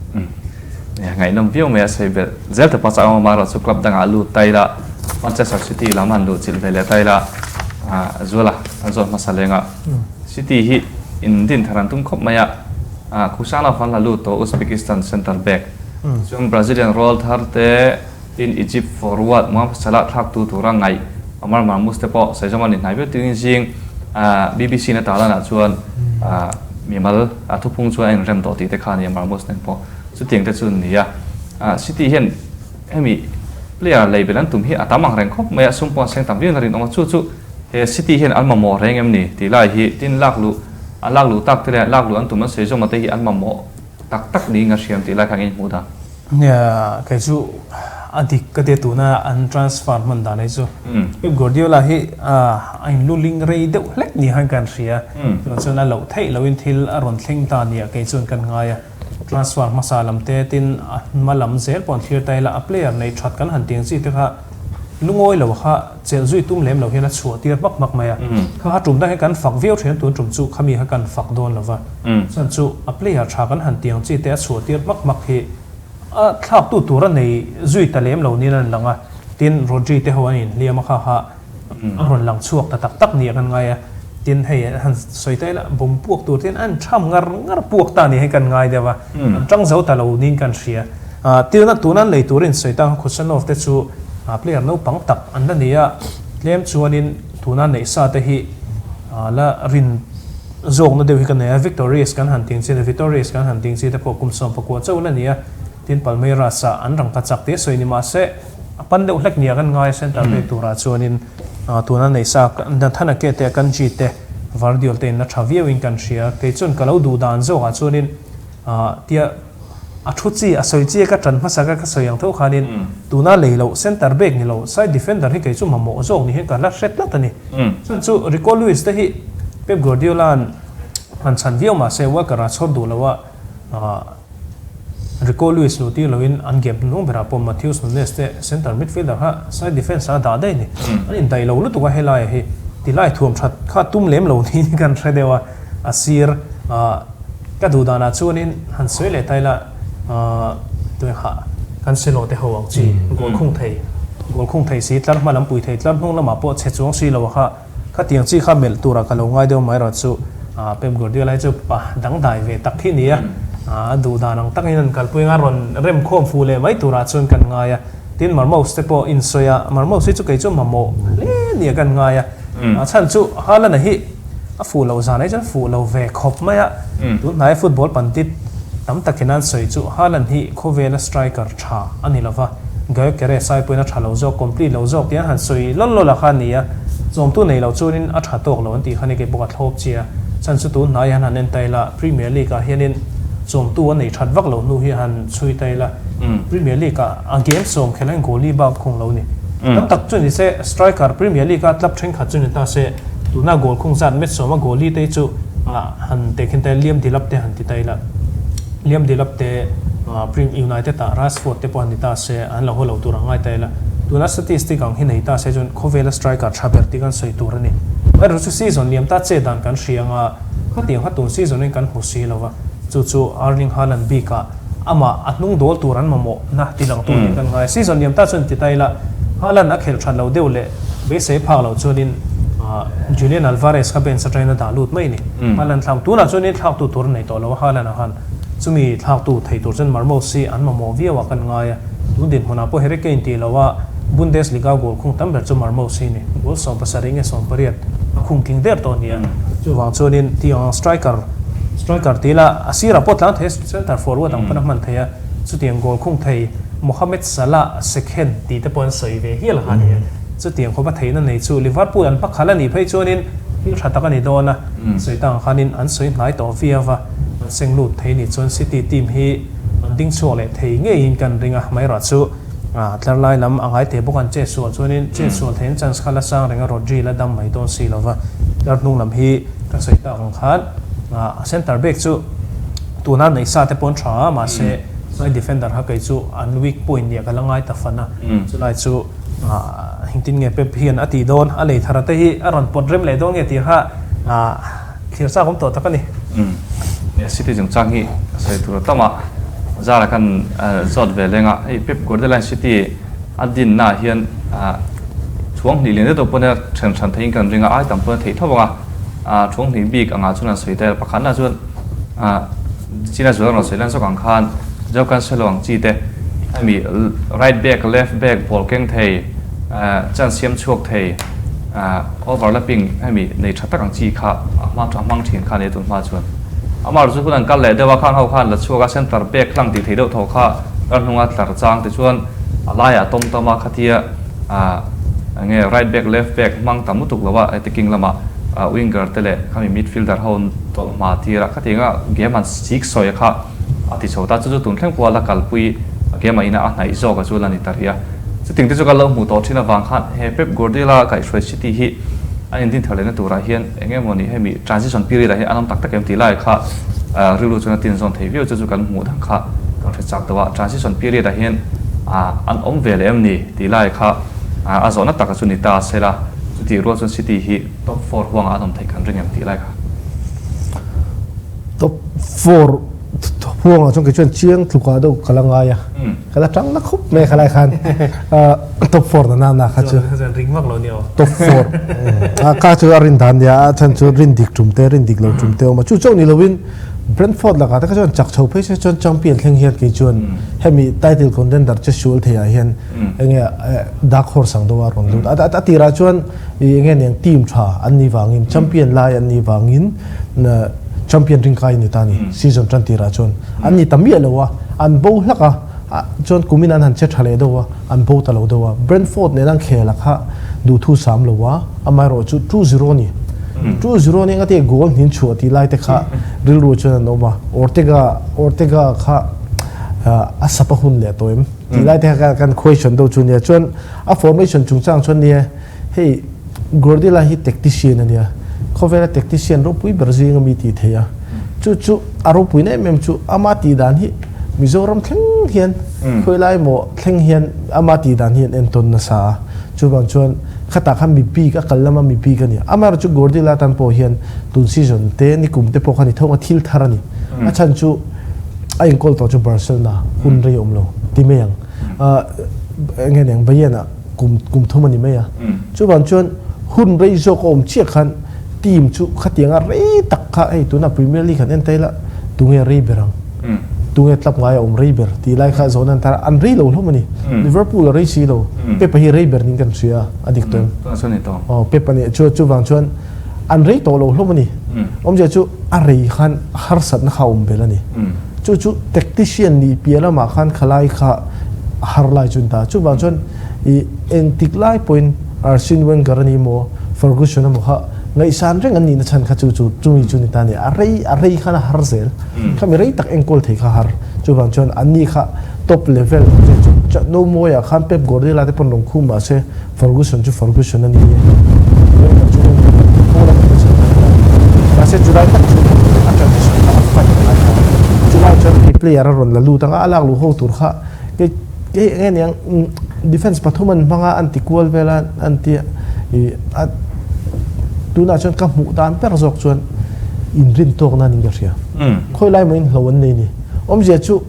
Ngaihnawm viau mai a sawi belh zel te pawh chak ang amaherawh chu club dangah lut ta ila Manchester City lam han luh chilh ve leh ta ila Zuala an zawn hmasa leng a City hi in din thar an tum khawp mai a Khusanov an la lut tawh Uzbekistan centre back chuan Brazilian rawl thar te tin Egypt forward Mohamed Salah thlak tu tura ngaih Omar Marmoush te pawh sawi zawm a ni hnai viau tuin zing BBC na tarlanah chuan mimal a thuphung chuan a inrem tawh tih te kha a ni a Marmoush nen pawh chutiang te chu an ni a. City hian hemi player lei belh an tum hi a tam ang reng khawp mai a, sum pawh an seng tam viau na rinawm a, chu chu he City hian an mamawh reng em ni tih lai hi tin lak luh an lak luh tak te leh lak luh an tum an sawi zawm a te hi an mamawh tak tak niin a hriam tih lai kha eng hmuh dan. Nia, kei chu a dik ka tia tuna an transfer hman dan hi chu Pep Guardiola hi a in luling rei deuh hlek ni khan kan hria. Chuan chuan a loh theih loin thil a rawn thleng ta nia kei chuan kan ngai a. Transfer hmasa lam te tin a hma lam zel pawh an thlir ta ila a player nei that kan han tiang chi te kha lungawi lo kha chelh zui tum lem lo hian a chhuah tir hmak hmak mai a. Kha kha tum dang hi kan fak viau thin a tun tum chu khami kha kan fak dawn lo va. Chuan chu a player tha kan han tiang chi te a chhuah tir hmak hmak hi a thlak tu tur a nei zui ta lem lo niin an lang a. Tin Rodri te ho an inhliam a kha kha a rawn lang chhuak ta tak tak ni a kan ngai a. Tin hei an han sawi ta ila bawm puak tur te hian an tham ngar ngar puak ta ni hi kan ngai deuh a. An tang zo ta lo niin kan hria. Tin a tuna an lei turin sawi ta Khusanov te chu player naupang tak an la ni a, tlem chuanin tuna neih sa te hi la rin zawkna deuh hi ka nei a, Victor Reis kan han ting chin a, Vitor Reis kan han ting chi te pawh kum 19 chauh la ni a, tin Palmeiras ah an rangka chak te sawi ni mahse a pan deuh hlek nia kan ngai a center back turah chuanin tuna neih sa Nathan Ake te Akanji te Vardiol te in la tha viauin kan hria, kei chuan ka lo duh dan zawkah chuanin tia A thu chi, a sawi chi a ka tan hmasa ka ka sawi ang tho khanin tuna lei loh center back ni lo side defender hi kei chu mamawh zawk ni hian ka la hre tlat a ni. Chuan chu Rico Lewis te hi Pep Guardiola-a'n han chhan viau mah se Walker a chhawr duh lo a, Rico Lewis luh tir loin an game hnung berah pawh Matheus Nunes te center midfielder kha side defence ah a dah daih a ni. An indaih lo lutuk a helaiah hi tilai thuam that kha tum lem lo niin kan hre deuh a, a sir Ka duh danah chuanin han sawi leh ta ila tuiha kan silo te ho ang chi goal khung thei goal khung thei si tlar hma lam pui thei tlar hnung lamah pawh chhe chuang si lo a kha khatiang chi kha melh turah ka lo ngai deuh mai erawh chu Pep Guardiola hi chu pa dangdai ve tak hi nia a duh dan ang takin an kalpui anga rawn rem khawm fuh leh mai turah chuan kan ngai a tin Marmoush te pawh insawi a Marmoush hi chu kei chu mamawh hle nia kan ngai a a chhan chu Haaland-a hi A fuh loh zan ai chuan fuh lo ve khawp mai a, tun hnaia football pandit tam takin an sawi chu Haaland hi khawvela striker tha a ni lova, Gyökeres ai pawhin a tha lo zawk, complete lo zawk tih an han sawi lawl lawl a kha a ni a. Chawmtu nei lo chuanin a tha tawk lo an tih kha ni kei pawh ka thlawp chi a. Chhan chu tun hnai hian han en ta ila, Premier League ah hianin chawmtu a nei that vak lo hnu hi han chhui ta ila, Premier League ah a game sawm khelh hian goalie bak khung lo ni. Tam tak chu ni se, striker Premier League a club thenkhat chu ni ta se, tuna goal khung zat match sawma goalie te hi chu han tehkhin ta ila, Liam Delap te han ti ta ila, Liam Delap te Prem United ah Rashford te pawh han ni ta se, an lo haw lo tur ang ngai ta ila. Tuna statistic ang hi nei ta se chuan khawvela striker tha ber tih kan sawi tur a ni. Erawh chu season liam ta che dan kan hria anga khatiang kha tun season in kan hmu si lo va, chu chu Erling Haaland bikah amah a hnung dawl tur an mamawh na ti lang tur tih kan ngai. Season liam ta chuan ti ta ila Haaland a khelh that lo deuh leh beisei phak loh chuanin Julian Alvarez kha bench atangin a dah lut mai a ni. Haaland thlak tunah chuanin thlaktu tur a nei tawh lo a Haaland ah khan. Chumi thlaktu thei tur chuan Marmoush hi an mamawh viau a kan ngai a, tun dinhmunah pawh Harry Kane tih loha Bundesliga goal khung tam ber chu Marmoush hi a ni. Goal 17 nge 18 a khung tling der tawh a ni a, chuvang chuanin tiang striker striker tih ila a sirah pawh tlang thei a, centre forward ang pawn a hman thei a, chutiang goal khung thei Mohamed Salah second tih te pawh an sawi ve hial a ni a. Chutiang khawpa theihna nei chu Liverpool an hmakhalh a nih phei chuanin thil tha tak a ni dawn a, sawi tang khanin an sawi hnai tawh viau a, an seng lut thei nih chuan City team hi an ding chhuak leh thei ngeiin kan ring a, amaherawh chu tlar lai lam a ngai teh bawk an che sual chuanin che sual theihin chance kha la sang reng a, Rodri la dam mai dawn si lova, tlar hnung lam hi ka sawi tak ang khan centre back chu tuna neih sa te pawh an tha a, mahse side defender kha kei chu an weak point nia ka la ngai ta fan a, chulai chu. Engtin nge Pep hian a tih dawn? A lei thara te hi a rawn pawt rem leh dawn nge tih kha thlir chak awm tawh tak a ni. Nia, City chungchang hi sawi tur a tam a, zara khan zawt ve leng a, hei Pep Guardiola hian City a dinna ah hian chhuang hnih lian deuh deuh pawn a then hran theihin kan ring a, ai tam pawn a theih tho ang a, chhuang hnih bik angah chuan an sawi ta ila, pakhatna chuan China zual rawn sawi lan zawk ang khan Joao Cancelo ang chi te hemi right back, left back ball keng thei, chance siam chhuak thei, overlapping hemi nei tha tak ang chi kha a hma a hmang thin kha a ni tun hma chuan. Amah chu hun an kal leh deuh a, khang ho khan la chhuak a center back hlang tih thei deuh thaw kha kar hnunga tlar chang tichuan a laiah tawm tawm a khatia enge right back, left back hmang tam lutuk lo a attacking lamah winger te leh khami midfielder ho tawlh hma tir a khatianga game han chik sawi a kha a ti chho ta chu chu tun thleng pawha la kalpui a game ah ina a hnaih zawk a chu la ni ta rih a chuting te chu kan lo hmuh tawh thin avang khan he Pep Guardiola kaihhruai City hi an indin thar lehna turah hian eng emaw ni hemi transition period ah hian an awm tak tak em tih lai kha rilru chuan a tin zawn thei viau chu chu kan hmuh dang kha kan hre chak deuh a transition period ah hian an awm ve leh em ni tih lai kha a zawhna taka chu ni ta sela chutih rual chuan City hi Top four huangah an awm theih kan ring em tih lai kha. Top four huangah chuan kei chuan chiang tlukah deuh ka la ngai a. Ka la tang na khup mai kha lai khan. Top four na na na kha chu. Ring vak lo ni aw. Top four. Ka chu a rin dan nia a chan chu rin dik tum te rin dik lo tum te awm a. Chu chauh ni loin Brentford lakah te kha chuan chak chho phei se chuan champion thleng hian kei chuan hemi title contender che sual theiah hian enge dark horse ang deuh a rawn lut. A tirah chuan I enge niang team tha an nih vangin champion lai an nih vangin champion ring kai ni ta ni season tan tirah chuan an ni ta miah lo a an bo hlak a chuan kumin an han che tha leh deuh a an bo ta lo deuh a Brentford nen an khel a kha duhthu sam lo a amaherawh chu 2-0 ni 2-0 ni engati goal hnin chhuah tih lai te kha rilru chuan an awm a Ortega Ortega kha a sap a hun leh tawh em tih lai te kha kan question deuh chu nia chuan a formation chungchang chuan nia Hei Guardiola hi tactician a nia, khawvela tactician ropui ber zinga mi tih theih a. Chu chu a ropuina em em chu ama tih dan hi Mizoram thleng hian khawilai emaw thleng hian ama tih dan hi an entawn nasa a. Chuvang chuan khatah khan mi bik a kal lama mi bik a ni. Amaherawh chu Guardiola tan pawh hian tun season te nikum te pawh khan i tho nga thil thar a ni. A chhan chu a inkawl tawh chu Barcelona hun rei awm lo ti mai ang. Enge niang Bayern ah kum kum thum a ni mai a. Chuvang chuan hun rei zawk a awm chiah khan team chu khatianga rei tak kha hei tuna Premier League han en ta ila tunge rei ber ang tunge club ngai a awm rei ber tih lai kha zawn an tar a an rei lo hlawm a ni. Liverpool a rei si lo Pep a hi rei ber niin kan hria a a dik tawh em? Aw Pep a nih chu chuvang chuan an rei tawh lo hlawm a ni. Awmzia chu a rei khan harsatna kha a awm belh a ni. Chu chu tactician nih piah lamah khan khalai kha a har lai chu an ta. Chuvang chuan i engtik lai pawhin Arsene Wenger a ni maw, Ferguson emaw kha ngaihsan reng an nihna chhan kha chu chu chumi chu ni ta a ni. A rei a rei khan a har zel. Khami rei tak enkawl thei kha har. Chuvang chuan anni kha top level chu chu no mawiah khan Pep Guardiola te pawn rawn khum mah se Ferguson chu Ferguson a ni e. Wenger chu Wenger a ni. Paul a hmu chhan ta a ni. Mahse chulai tak chu a transition kha a fight ngai ta. Chulai chuan hei player a rawn la lut ang a, a lak luh ho tur kha kei kei eng nge niang defence pathum an hmang a, an ti kual vel a, an ti a ih a tunah chuan ka hmuh dan ber zawk chuan inrin tawk nan in ka hria. Khawi lai maw in hlo an nei ni. Awmzia chu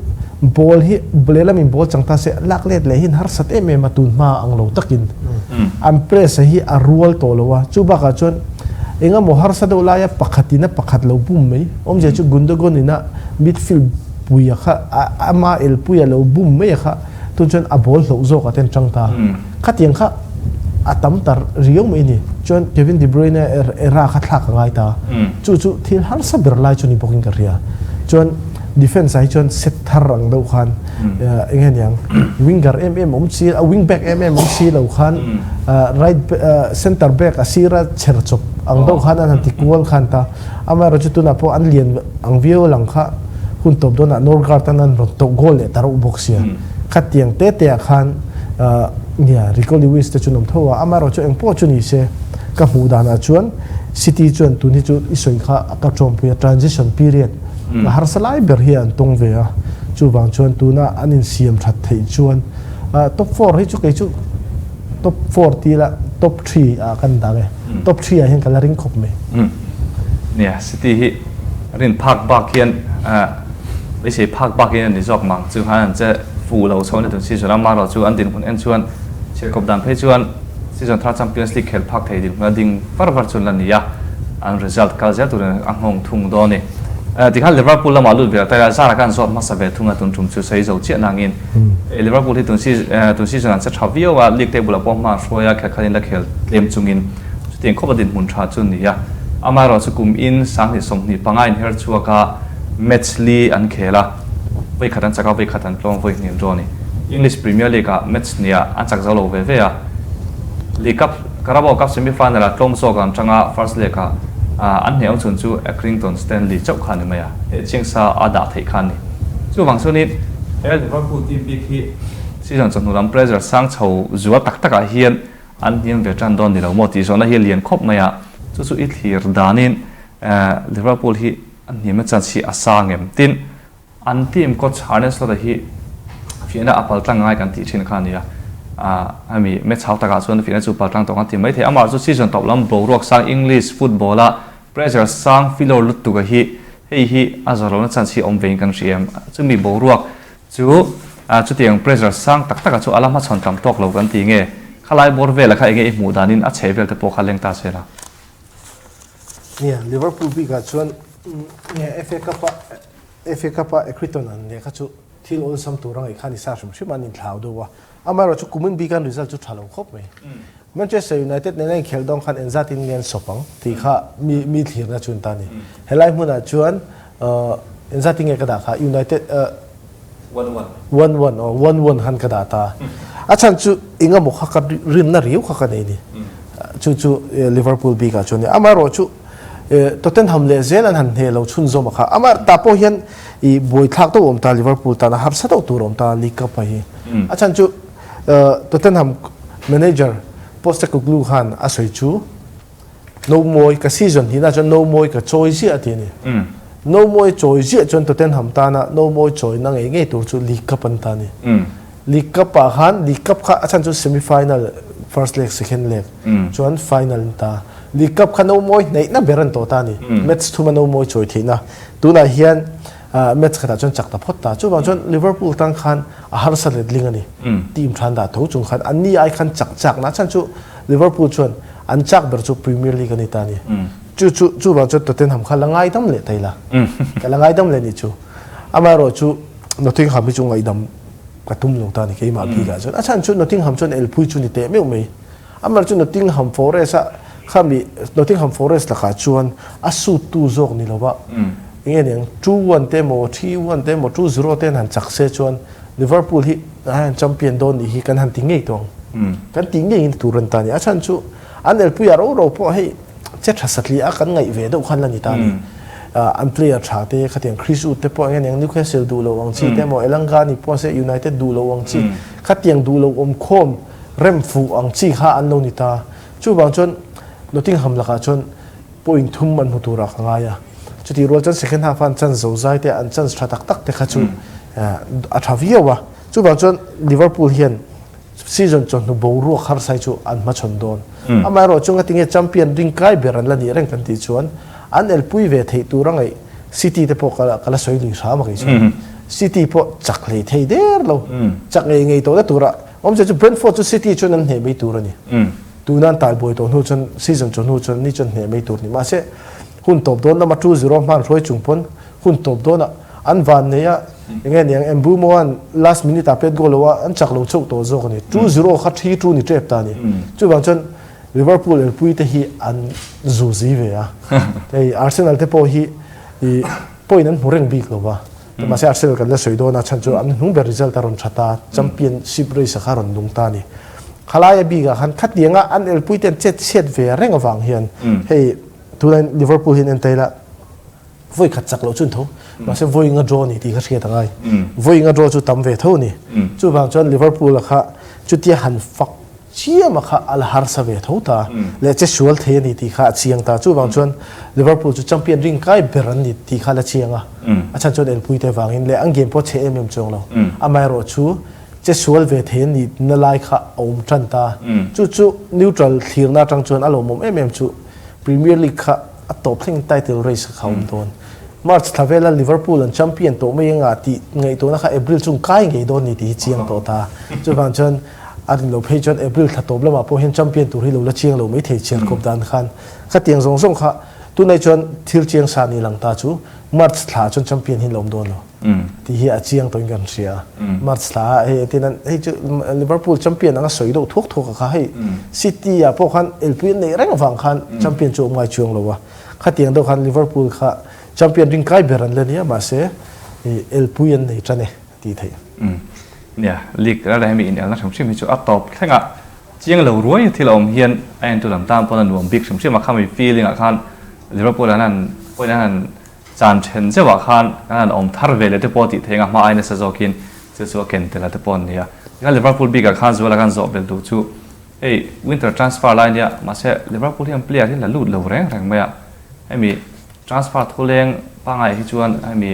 Ball hi lehlam in ball chang ta se lak let leh hian harsat em em a tun hma ang lo takin an press a hi a rual tawh lo a, chu bakah chuan engemaw harsa deuh laia pakhat in a pakhat lo bum mai, awmzia chu Gundogan in a midfield puia kha ama elpuia lo bum mai a kha tun chuan a ball hloh zawk ah te an tang ta, khatiang kha a tam ta riau mai a ni, chuan Kevin De Bruyne era kha thlak a ngai ta, chu chu thil harsa ber lai chu ni bawkin ka hria, chuan. Defence ah hi chuan set thar ang deuh khan eng nge niang winger em em awm si a wing back em em awm si lo khan right center back a sira chher chawp ang deuh khan an han ti kual khan ta amaherawh chu tunah pawh an lian ang viau lang kha hun tawp dawnah Norgard an an rawn tawh goal leh ta reuh bawk sia khatiang te te ah khan nia Rico Lewis te chu an awm tho a amaherawh chu engpawh chu ni se ka hmuh danah chuan City chuan tun hi chu i sawi kha ka tawmpui a transition period A harsa lai ber hi an tawng ve a, chuvang chuan tuna an insiam that theih chuan top four hi chu kei chu top four ti ila top three ah kan dang e, top three ah hian ka la ring khawp mai. Nia, City hi rin phak bak hian beisei phak bak hian a ni zawk mang chu khan an che fuh lo chho a ni tun season a, amaherawh chu an dinhmun en chuan chhiarkawp dan phei chuan season thar Champions League khelh phak thei dinhmun a ding var var chu an la ni a, an result kal zel turin a nghawng thung dawn a ni. Tikhan Liverpool lamah lut ve ta ila zara khan zawt hmasa ve thung a tun tum chu sawi zo chiah nangin Liverpool hi tun tun season an che tha viau a, league table ah pawh hma hruai a, khelh khatin la khel tlem chungin chutiang khawp a dinhmun tha chu a ni a. Amaherawhchu kum in 2025 inher chhuak a match li an khel a, vawi khat an chak a, vawi khat an tlawm, vawi hnih an draw a ni. English Premier League ah match hniah an chak zo lo ve ve a, League Cup Carabao Cup semi final ah tlawm zawk an tanga first leg ah an hneh awm chhun chu Accrington Stanley chauh kha a ni mai a, hneh chiang sa a dah theih kha a ni. Chuvang chuanin he Liverpool team bik hi season chawhnu lam pressure sang chho zual tak takah hian an hniam ve tan dawn ni lo maw tih zawhna hi a lian khawp mai a, chu chu i thlir danin Liverpool hi an hniamna chance hi a sang em? Tin, An team coach Arne Slot-a hi fiahna a paltlang ngai kan tih thin kha a ni a, hemi match hau takah chuan fiahna chu paltlang tawh kan ti maithei. Amah chu season tawp lam boruak sang English football-a pressure sang filawr lutuk a hi hei hi a zawh lohna chance hi awm vein kan hria em? Chumi boruak chu chutiang pressure sang tak takah chu a la hmachhawn tam tawk lo kan ti nge? Khalai bawr vela kha enge i hmuh danin a chheh vel te pawh kha leng ta se la. Nia, Liverpool bikah chuan FA Cup-a FA Cup-a Accrington an leh kha chu thil awlsam tur a ngaih khan i sa hrim hrim a, an inthlau deuh a. Amaherawhchu chu kumin bikan result chu tha lo khawp mai. Manchester United nena inkhelh dawn khan engzatin nge an sawp ang tih kha mi mi thlirna chu an ta a ni. Helai hmunah chuan engzatin nge ka dah kha United One one. One one aw one one han ka dah ta. A chhan chu engemaw kha ka rinna riau kha ka nei ni. Chu chu Liverpool bikah chuan amaherawhchu Tottenham leh zel an han hneh lo chhunzawm a kha. Amah tah pawh hian i buaithlak deuh a awm ta Liverpool tan a harsa deuh tur a awm ta League Cup-ah hi. A chhan chu Tottenham manager Postecoglou khan a sawi chu no mawi ka season hnihna chuan no mawi ka chawi ziah a ti a ni. No mawi chawi ziah chuan Tottenham tana no mawi chawina ngei ngei tur chu League Cup an ta a ni. League Cup-ah khan League Cup kha a chhan chu semi final first leg second leg chuan final an ta. League Cup kha no mawi hnaihna ber an tawh ta a ni. Match thuma no mawi chawi theihna. Tunah hian match khatah chuan chak ta phawt ta. Chuvang chuan Liverpool tan khan a harsa letling a ni. Team than dah tho chung khan anni ai khan chak chakna a chhan chu Liverpool chuan an chak ber chu Premier League a ni ta a ni. Chu chu chuvang chuan Tottenham kha la ngaidam leh ta ila. Ka la ngaidam leh ni chu. Amaherawhchu Nottingham hi chu ngaihdam ka tum lo ta a ni keimah bikah chuan. A chhan chu Nottingham chuan elpui chu ni teh meuh mai. Amah chu Nottingham Forest a khami Nottingham Forest lakah chuan a suit tu zawk ni lova enge niang 2-1 te emaw 3-1 te emaw 2-0 te an han chak se chuan Liverpool hi an han champion dawn nih hi kan han ti ngei tawh ang. Kan tih ngei in tur an ta a ni. A chhan chu. An elpuia ro ro pawh hei che tha satliah a kan ngaih ve deuh khan la ni ta a ni. An player tha te khatiang Chris Wood te pawh eng eng Newcastle duh lo ang chi te emaw Elangani pawh se United duh lo ang chi khatiang duh lo awm khawm rem fuh ang chi kha an lo ni ta. Chuvang chuan Nottingham lakah chuan point thum an hmu turah ka ngai a. Chutih rual chuan second half a an chance zo zai te an chance tha tak tak te kha chu a tha viau a. Chuvang chuan Liverpool hian Season chawhnu boruak harsai chu an hmachhawn dawn. Amaherawh chu ngatinge champion ring kai ber an la nih reng kan tih chuan an elpui ve theih tur a ngaih City te pawh ka la sawi lui hram a kei chuan. City pawh chak hlei thei der lo. Chak ngei ngei tawhna tura awmzia chu Brentford chu City chuan an hneh mai tur a ni. Tuna an talbuai tawh hnu chuan season chawhnu chuan ni chuan hneh mai tur a ni. Mahse hun tawp dawn lama 2-0 hman hruai chung pawn Hun tawp dawnah an van nei a, enge niang Mbeumo-a'n last minute ah pet goal lo a, an chak lo chauh tawh zawk a ni. 2-0 kha 3-2 ni tep ta a ni. Chuvang chuan Liverpool elpui te hi an zu zi ve a. Hei Arsenal te pawh hi i point an hmu reng bik lo va. Mahse Arsenal kan la sawi dawn a, chhan chu an hnung ber result a rawn tha ta, championship race a kha rawn nung ta a ni. Khalaia bikah khan khatianga an elpui te an chet chhiat ve reng avang hian hei tunah Liverpool hian en ta ila, Vawi khat chak loh chu an tho. Mahse vawi nga draw a ni tih kha hriat a ngai. Vawi nga draw chu tam ve tho a ni. Chuvang chuan Liverpool a kha chutia han fak chiam a kha a la harsa ve tho ta. Leh che sual thei a ni tih kha a chiang ta. Chuvang chuan Liverpool chu champion ring kai ber an ni tih kha a la chiang a. A chhan chuan elpui te vangin leh an game pawh chhe em em chuang lo. Amaherawh chu che sual ve thei a nih na lai kha a awm tan ta. Chu chu neutral thlirna atang chuan a lawmawm em em chu Premier League kha a tawp thleng title race kha awm dawn. March thla vela Liverpool an champion tawh mai anga tih ngaihtuahna kha April chung kai ngei dawn ni tih hi chiang tawh ta. Chuvang chuan a rin lo phei chuan April thla tawp lamah pawh hian champion tur hi lo la chiang lo maithei chhiar kawp dan khan khatiang zawng zawng kha tunai chuan thil chiang sa ni lang ta chu March thla chuan champion hi an la awm dawn lo. Tih hi a chiang tawhin kan hria. March thla ah hei tin an hei chu Liverpool champion anga sawi deuh thuak thuak a kha hei City ah pawh khan elpui an neih reng avang khan champion chu a awm ngai chuang lo a. Khatiang deuh khan Liverpool kha champion ring kai ber an la nia mahse elpui an nei tan e tih theih. Nia, league rara hemi inelna hrim hrim hi chu a tawp thleng a chiang lo ruai thil a awm hian a entu lam tan pawn a nuam bik hrim hrim a khami feeling ah khan Liverpool an han point an han Chan then zeuhah khan kan han awm thar ve leh te pawh tih theih anga hma ai nasa zawkin chu chu a ken tel a te pawh an ni a. Tikhan Liverpool bikah khan Zuala khan zawh belh duh chu hei winter transfer lai nia mahse Liverpool hian player hi la lut lo reng reng mai a. Hemi transfer thuleng pangai hi chuan hemi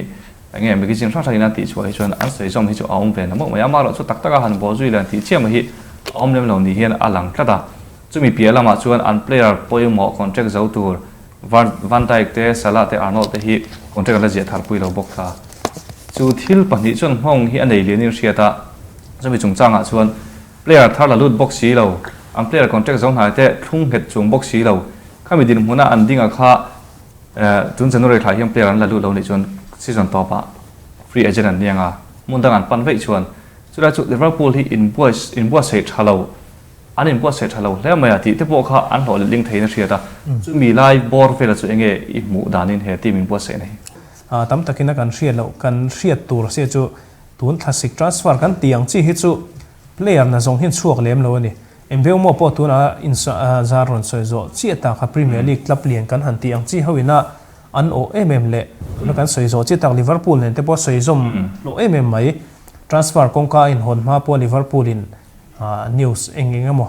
eng nge magazine hrang hrangin an tih chhuah hi chuan an sawi zawm hi chu a awm ve na mawk mai a. Amaherawh chu tak taka han bawh zui leh han tih chiah mai hi a awm lem lo ni hian a lang tlat a. Chumi piah lamah chuan an player pawimawh contract zo tur Van Dijk te, Salah te, Arnold te hi contract an la ziah thar pui lo bawk ta. Chu thil pahnih chuan nghawng hi a nei lian in hriat a, chumi chungchangah chuan player thar la lut bawk si lo, an player contract zo hnai te thlung nghet chung bawk si lo, khami dinhmuna an dinga kha tun January thla hian player an la lut lo nih chuan season tawpah free agent an ni anga, hmun dang an pan veih chuan chulai chu Liverpool hi inbuatsaih tha lo. An inbuatsaih tha lo hle mai a tih te pawh kha an hlawh let ling theiin a hriat a, chumi lai bawr vela chu enge i hmuh danin he team inbuatsaihna hi? Tam takin a kan hriat loh, kan hriat tur sia chu tun thlasik transfer kan tih ang chi hi chu player na zawng hian chhuak lem lo a ni. Mbeumo pawh tunah in zar rawn sawi zawh chiah tak kha Premier League club lian kan han tih ang chi ho ina an awh em em leh tuna kan sawi zawh chiah tak Liverpool nen te pawh sawi zawm hlawh em em mai. Transfer kawngka a inhawn hma pawh Liverpool in News eng eng emaw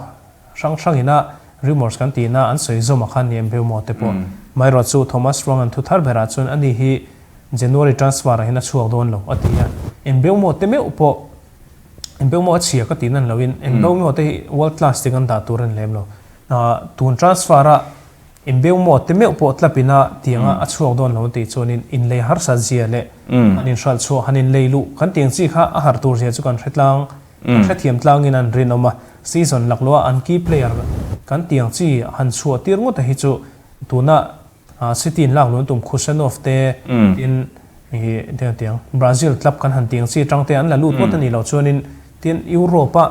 hrang hrang ina rumours kan tihna an sawi zawm a khan ni em Beumo te pawh. Maherawh chu Thomas Ruang an thu thar berah chuan ani hi January transfer ah hian a chhuak dawn lo a ti a. Em Beumo te meuh pawh em Beumo a chhia ka tih nan loin em Beumo te hi world class ting an dah tur a ni lem lo. Tun transfer a In beu maw te meuh pawh tlap ina tianga a chhuak dawn lo tih chuanin in lei harsat zia leh han in hralh chhuah han in lei luh kan tiang chi kha a har tur zia chu kan hre tlang kan hrethiam tlangin an rinawm a. Season laklawh a an key player kan tiang chi han chhuah tir ngawt a hi chu tuna City in lak luan tum Khusanov te tin i tiang tiang Brazil club kan han tiang chi atang te an la lut ngawt a nih loh chuanin tin Europe a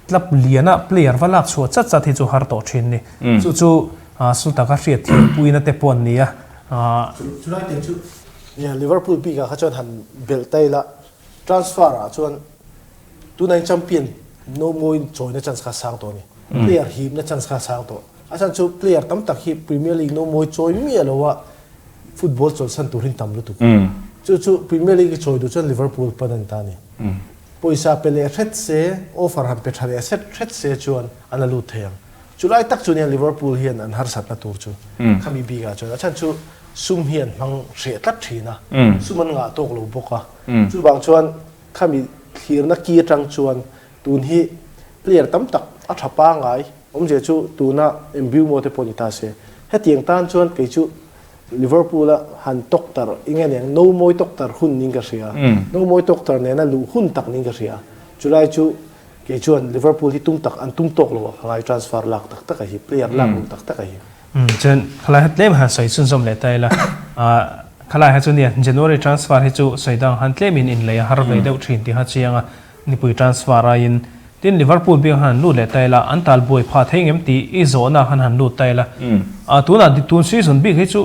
club liana player va lak chhuah chat chat hi chu har tawh thin ni. Chu chu su taka hriat thiam puina te pawh an ni a. Chulai te chu Liverpool bik ah kha chuan han belh ta ila transfer ah chuan tunah in champion no mawiin chawina chance kha a sang tawh a ni. Player himna chance kha a sang tawh. A chhan chu player tam tak hi Premier League no mawi chawi miah lo a football chawlhsan tur hi an tam lutuk a. Chu chu Premier League i chawi duh chuan Liverpool pan a ni ta a ni. Pawisa pe leh hret se, offer han pe tha leh hret hret se chuan an la lut thei ang. Chulai tak chu nia Liverpool hian an harsatna tur chu khami bikah chuan a chhan chu sum hi an hmang hreh tlat thin a, sum an ngah tawk lo bawk a. Chuvang chuan khami thlirna ki atang chuan tun hi player tam tak a tha pangai awmzia chu tuna Mbeumo te pawh ni ta se. Hetiang tan chuan kei chu Liverpool a han tawktar eng nge niang no mawi tawktar hun niin ka hria. No mawi tawktar nena luh hun tak niin ka hria. Chulai chu kei chuan Liverpool hi tum tak an tum tawk lo a ka ngai transfer lak tak tak a hi player lak luh tak tak a hi. Chuan khalai ha tlem han sawi chhunzawm leh ta ila. Khalai ha chu nia January transfer hi chu sawi dang han tlemin inlei a har ve deuh thin tih kha chiang a. Nipui transfer aiin tin Liverpool biak han han lut leh ta ila an tal buai phah thei ngem tih i zawhna khan han lut ta ila. Tunah tun season bik hi chu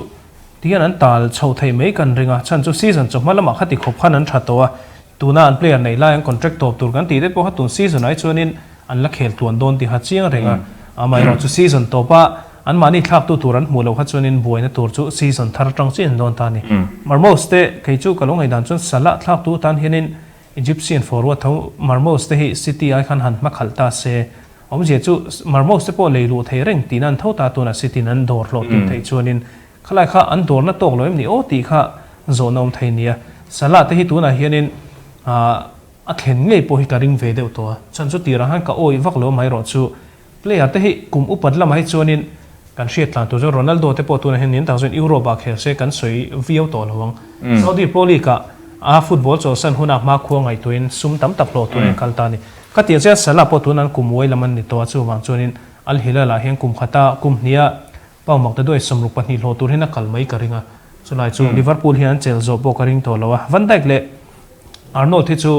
tihian an tal chho thei mai kan ring a, chhan chu season chawhma lamah khati khawp khan an tha tawh a, tuna an player neih lai an contract tawp tur kan tih te pawh kha tun season ai chuanin an la khel tluan dawn tih kha chiang reng a, amaherawh chu season tawpa anmahni thlaktu tur an hmuh loh kha chuanin buaina tur chu season thar atang chiah an dawn ta a ni. Marmoush te kei chu ka lo ngaihdan chuan Salah thlaktu tan hianin Egyptian forward tho Marmoush te hi City ai khan han hmakhalh ta se, awmzia chu Marmoush te pawh lei luh thei reng tihna an tho ta tunah City in an dawr hlawh tum theih chuanin khalai kha an dawrna tawk lo em ni aw tih kha zawhna awm thei nia. Salah te hi tunah hianin a thlen ngei pawh hi ka ring ve deuh tawh a, chhan chu tirah khan ka awih vak lo amaherawh chu Player te hi kum upat lamah hi chuanin kan hriat tlan tur chuan Ronaldo te pawh tunah hian nin tak chuan Europe ah khel se kan sawi viau tawh lo ang. Saudi Pro League ah a football chawlhsan hunah hmakhua ngaihtuahin sum tam tak hlawh turin an kal ta a ni. Ka tih chian Salah pawh tunah an kum uai lam an ni tawh a, chuvang chuanin Al Hilal ah hian kum khata kum hniha pound mak ta duai 62 hlawh tur hian a kal mai ka ring a. Chulai chu Liverpool hian an chelh zawh pawh ka ring tawh lo a. Van Dijk leh Arnold hi chu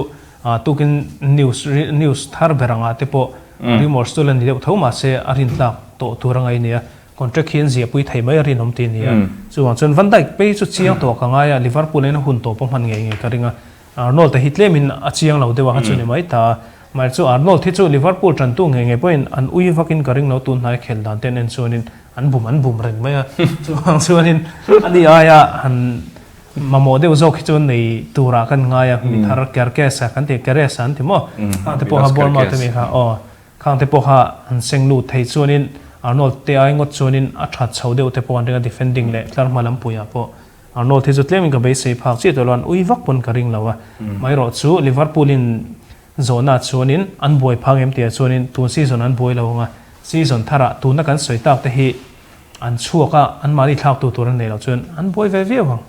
tukin news news thar ber angah te pawh rumours chu la ni deuh tho mahse a rintlak tawh tur a ngai nia. Contract hi an ziahpui thei mai a rinawm tih a ni a. Chuvang chuan Van Dijk pei chu chiang tawh ka ngai a, Liverpool in a hun tawh pawh hman ngei ngei ka ring a. Arnold a hi tlemin a chiang lo deuh a kha chu ni mai ta a. Mahse chu Arnold hi chu Liverpool tantu ngei ngei pawhin an ui vakin ka ring lo tun hnai khel dan te an en chuanin an bum an bum reng mai a. Chuvang chuanin ani aia han Mamawh deuh zawk hi chu nei turah kan ngai a, mi thar Kerkes a kan ti, Keres a an ti maw? Khang te pawh kha Bournemouth ami kha aw, khang te pawh kha an seng lut thei chuanin Arnold te ai ngawt chuanin a that chho deuh te pawh an ring a, defending leh tlar hma lampuiah pawh Arnold hi chu tlemin ka beisei phak chiah tawh lo, an ui vak pawn ka ring lo a. Amaherawh chu Liverpool in zawhna chuanin an buai phang em tihah chuanin tun season an buai lo ang a, season tharah tuna kan sawi tak te hi An chhuak a, anmahni thlaktu tur an nei loh chuan an buai ve viau ang.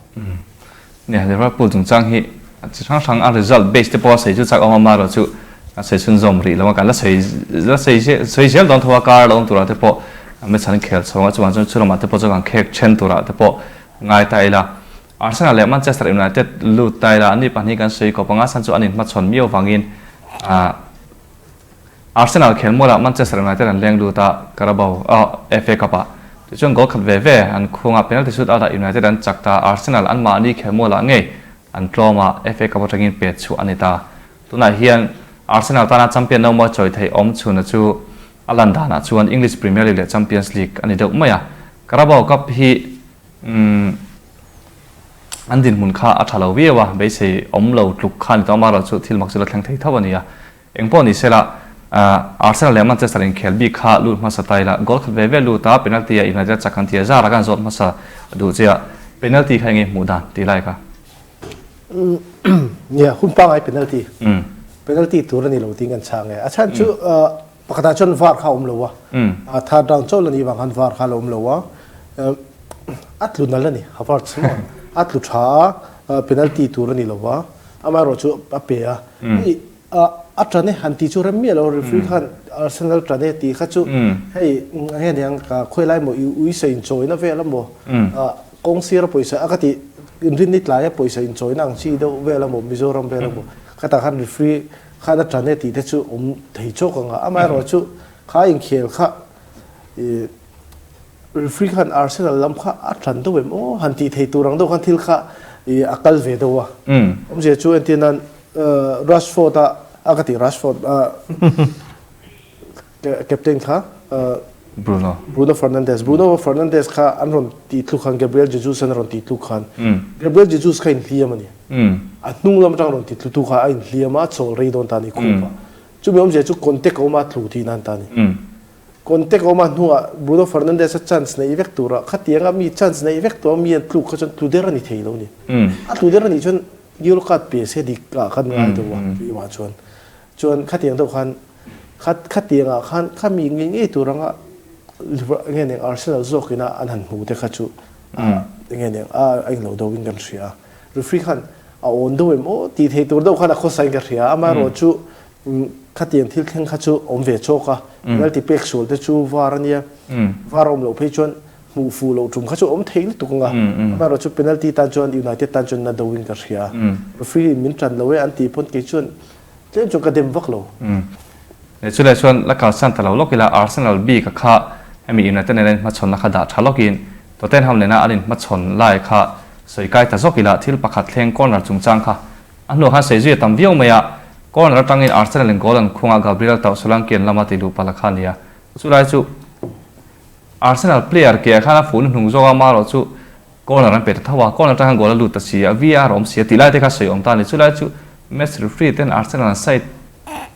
Nia, Liverpool chungchang hi chi hrang hrang a result base te pawh a sawi chu chak awm a, amaherawh chu a sawi chhunzawm rih lo a, kan la sawi la sawi sawi zel dawn tho a, kar lo awm turah te pawh match an khel chho ang a, chuvang chuan chulamah te pawh chuan kan khek then turah te pawh ngai ta ila. Arsenal leh Manchester United lut ta ila, anni pahnih kan sawi kawp ang a, chhan chu an inhmachhawn miau vangin ah Arsenal khelmualah Manchester United an leng lut a, Carabao FA Cup-ah. Tichuan goal khat ve ve an khung a, penalty shootout-ah United an chak ta, Arsenal anmahni khelmualah ngei an tlawm a, FA Cup atangin pet chhuah a ni ta. Tunah hian Arsenal tana champion no mawi chawi theih awm chhunna chu a lan danah chuan English Premier League leh Champions League a ni deuh mai a. Carabao Cup hi an dinhmun kha a tha lo viau a, beisei awm lo tluk kha a ni tawh a, amaherawhchu thil mak chu la thleng thei tho a ni a. Engpawh ni sela, Arsenal leh Manchester inkhel bik kha lut hmasa ta ila, goal khat ve ve lut a, penalty a United chak an ti a, zara khan zawt hmasa duh che a, penalty kha enge hmuh dan tih lai kha? Nia, hun pangai penalty. Penalty tur a ni lo tiin kan chhang e. A chhan chu pakhatah chuan var kha a awm lo a, third round chauh la nih vang khan var kha a la awm lo a, a tlu nalh a ni, Havertz maw? A tlu tha a, penalty tur a ni lo a, amaherawhchu a pe a. A ṭan e han tih chu rem miah lo, referee khan Arsenal ṭan e tih kha chu hei enge niang ka khawi lai maw uisa inchawina vel a maw kawng sira pawisa a ka tih inrinni tlaia pawisa inchawina ang chi deuh vel a maw Mizoram vel a maw khatah khan referee khan a ṭan e tih te chu awm thei chawk ang a, amaherawhchu kha inkhel kha ih Referee khan Arsenal lam kha a tlan deuh em aw han tih thei tur ang deuh khan thil kha ih a kal ve deuh a. Awmzia chu entir nan Rashford a a ka tih Rashford a captain kha. Bruno. Bruno Fernandes. Bruno Fernandes kha an rawn tih tluk khan Gabriel Jesus an rawn tih tluk khan Gabriel Jesus kha inhliam a ni. A hnung lam atang rawn ti tlutu kha a inhliam a, a chawl rei dawn ta a ni khup a. Chumi awmzia chu contact a awm a, a tlu tih nan ta a ni. Contact a awm a hnuah Bruno Fernandes a chance neih vek tura khatianga mi chance neih vek tura mi an tluk kha chuan tlu der a ni thei lo a ni. A tlu der a nih chuan yellow card pe se dik ah khan ngai deuh a keimah chuan. Chuan khatiang deuh khan kha khatiangah khan kha mi ngei ngei tur anga nge ning Arsenal zawkina an han hmu te kha chu nge ning a a englo deuhin kan hria a. Referee khan a awn deuh em aw tih theih tur deuh khan a khawsain ka hria a, amaherawhchu khatiang thil thleng kha chu awm ve chawk a, penalty pek sual te chu var a nia, var a awm loh phei chuan hmuh fuh loh tum kha chu awm thei lutuk ang a, amaherawhchu penalty tan chuan United tan chuan na deuhin ka hria, referee in min tan lo e an tih pawn kei chuan tlem chuan ka dem vak lo. Chulai chuan la kalsan ta lo lawk ila Arsenal bik a kha hemi United nena inhmachhawnna kha dah tha lawkin Tottenham nena an inhmachhawn lai kha sawi kai ta zawk ila thil pakhat thleng corner chungchang kha a hnuah khan sawi zui a tam viau mai a, corner atangin Arsenal in goal an khung a Gabriel tauh Solanke-a'n lama ti luh palh a kha a ni a, chulai chu Arsenal player ke ah khan a fuh hnuhnung zawk a marawh chu corner an pe ta tho a, corner atang khan goal a lut ta si a, VAR a awm si a tih lai te kha sawi awm ta a ni, chulai chu match referee ten Arsenal an side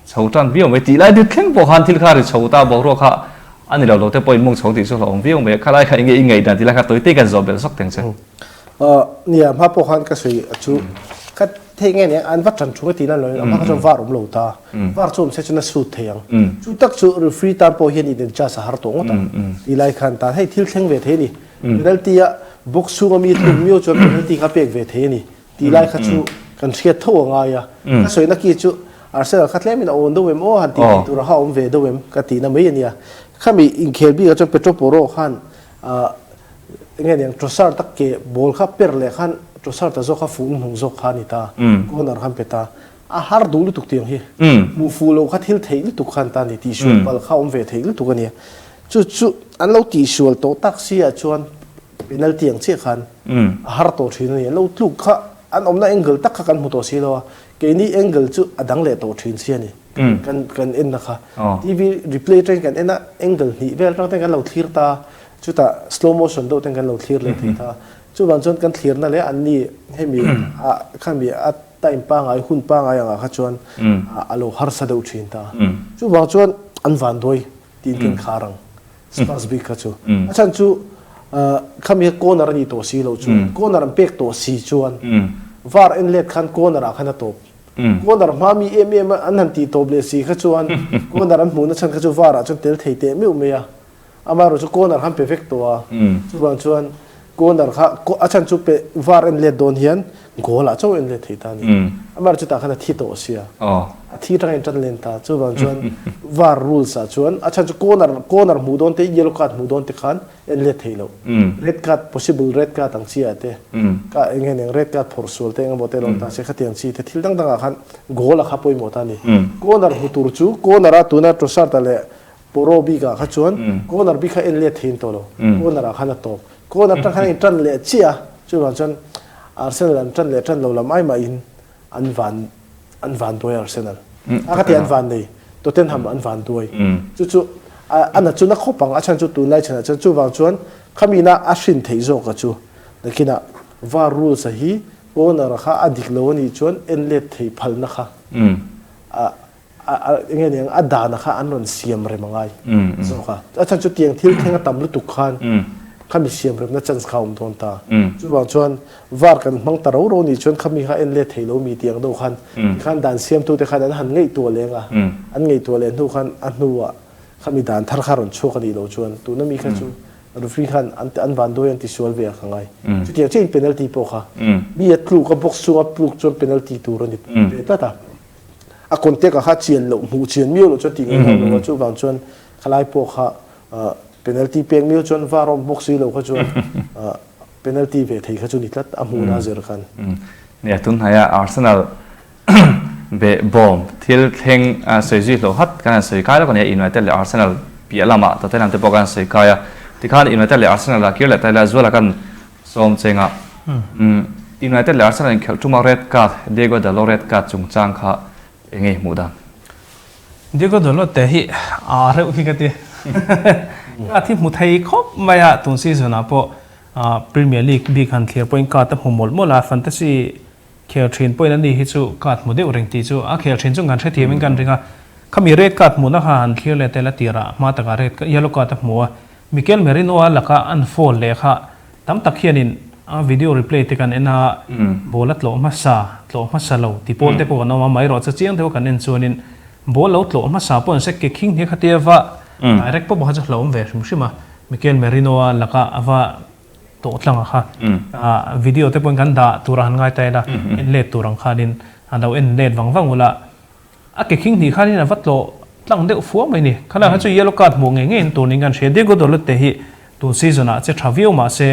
Chho tan viau mai tih lai te thleng pawh khan thil kha ri chho ta boruak kha a ni lo lo te pawhin mung chho tih chu hlauhawm viau mai a, khalai kha enge i ngaih dan tih lai kha tawi te kan zawh belh zawk teng che. Nia hma pawh khan ka sawi a chu ka thei nge nia an va tan thu ka tih nan loin a hma kha chuan var awm lo ta var chu awm se chuan a sut thei ang chu tak chu referee tan pawh hian in adjust a har tawh ngawt ang tih lai khan tan hei thil thleng ve thei a ni penalty a box chhunga mi tluk miau chuan penalty kha pek ve thei a ni Tih lai kha chu kan hriat tho a ngai a, ka sawina ki chu Arsenal kha tlemin a awn deuh em aw han tih theih tur a kha awm ve deuh em ka tihna mai a nia. Khami inkhel bikah chuan Pedro Porro khan eng nge niang Trossard a ke ball kha per leh khan Trossard a zawk kha fuh hnung zawk kha a ni ta, corner khan pe ta. A har duh lutuk tiang hi. Hmuh fuh loh kha thil theih lutuk khan ta a ni, tihsual palh kha awm ve theih lutuk a nia. Chu chu an lo tihsual tawh tak si ah chuan Penalty ang chiah khan a har tawh thin a ni. An lo tluk kha an awmna angle tak kha kan hmu tawh si lo a, keini angle chu a dang leh tawh thin si a ni. Kan kan enna kha TV replay atangin kan en a, angle hnih vel atang ten kan lo thlir ta a, chutah slow motion deuh ten kan lo thlir leh thei ta a. Chuvang chuan kan thlirna leh anni hemi a khami a time pangai hun pangai angah kha chuan a lo harsa deuh thin ta. Chuvang chuan an vanduai tiin kan khar ang. Spurs bik kha chu. A chhan chu khami kha corner a nih tawh si loh chuan corner an pek tawh si chuan var en let khan corner ah khan a tawp. Corner hma mi em em an han tih tawp leh si kha chuan corner an hmuhna chhan kha chu var ah chuan tel thei teh meuh mai a. Amaherawh chu corner khan pe vek tawh a. Chuvang chuan corner kha a chhan chu pe var en let dawn hian goal ah chauh en let thei ta a ni. Amaherawh chu tah khan a thi tawh sia. A thi atangin tan len ta. Chuvang chuan var rules ah chuan a chhan chu corner corner hmuh dawn te yellow card hmuh dawn te khan en let thei lo. Red card possible red card ang chi ah te ka eng nge eng red card phawrh sual te eng emaw te lo ta se khatiang chi te thil dang dang ah khan goal a kha pawimawh ta a ni. Corner hmu tur chu corner a tuna Trossard a leh Porro bik ah kha chuan corner bik kha en let thei tawh lo. Corner ah khan a tawp. Corner atang khan a in tan leh chiah a, chuvang chuan Arsenal an tan leh tan lo lam ai mah in an van an van duai Arsenal. A ka ti an van nei Tottenham an van duai. Chu chu a na chu na khawp ang a chhan chu tunlai chhanah chuan chuvang chuan khami na a hrin theih zawk a chu nakinah var rules a hi corner kha a dik lo a nih chuan en let thei phalna kha a enge niang a dana kha an rawn siam rem angai zawk a a chhan chu tiang thil thleng a tam lutuk khan khami siam remna chance kha awm dawn ta chuvang chuan var kan hmang ta ro ro nih chuan khami kha en let thei lo mi tiang deuh khan tikhan dan siamtu te khan an han ngaihtuah leng a an ngaihtuah leh hnu khan a hnuah khami dan thar kha rawn chhuak a nih loh chuan tuna mi kha chu referee khan an an van dawi an tisual ve a ka ngai chutiang chiahin penalty pawh kha mi a tluk a box chunga tluk chuan penalty tur a ni ve tlat a. A contact ah kha chian loh hmuh chian miau loh chuan tih ngaih lo lo a chuvang chuan khalai pawh kha penalty pek miau chuan var awm bawk si lo kha chuan penalty ve thei kha chu ni tlat a hmuhna zir khan. Nia tunhnaia Arsenal be bawm thil thleng sawi zui hlauh hat kan han sawi kai lawk a nia United leh Arsenal piah lamah Tottenham te pawh kan han sawi kai a tikhan United leh Arsenal ah kir leh ta ila Zuala kan Sawm chengah United leh Arsenal inkhelh tuma red card, Diego Dalot red card chungchang kha eng nge i hmuh dan? Diego Dalot te hi a reuh hi ka ti. Card hi hmu thei khawp mai a, tun season ah pawh Premier League bik han thlir pawhin card a hmu mawlh mawlh a, fantasy khel thin pawhin ani hi chu card hmu deuh reng tih chu a khel thin chu kan hrethiamin kan ring a. Khami red card hmuhna kha han thlir leh tel a tirah hma takah red yellow card a hmu a, Mikel Merino-a laka an foul leh kha tam tak hianin a video replay te kan en a, ball a tlawh hmasa, tlawh hmasa lo ti pawl te pawh kan awm a, amaherawh chu chiang deuha kan en chuanin ball lo tlawh hmasa pawh an se ke khing hne kha tia va direct pawh pawh kha chu hlauhawm ve hrim hrim a, Mikel Merino-a laka a va tawh tlang a kha video te pawhin kan dah tur a han ngai ta ila en let tur ang khanin a lo en let vang vang ula. A ke khing hnih khanin a va tlawh tlang deuh fuau mai ni. Khalai kha chu yellow card hmuh ngei ngeiin tur niin kan hria. Diego Dalot te hi tun season ah che tha viau mah se,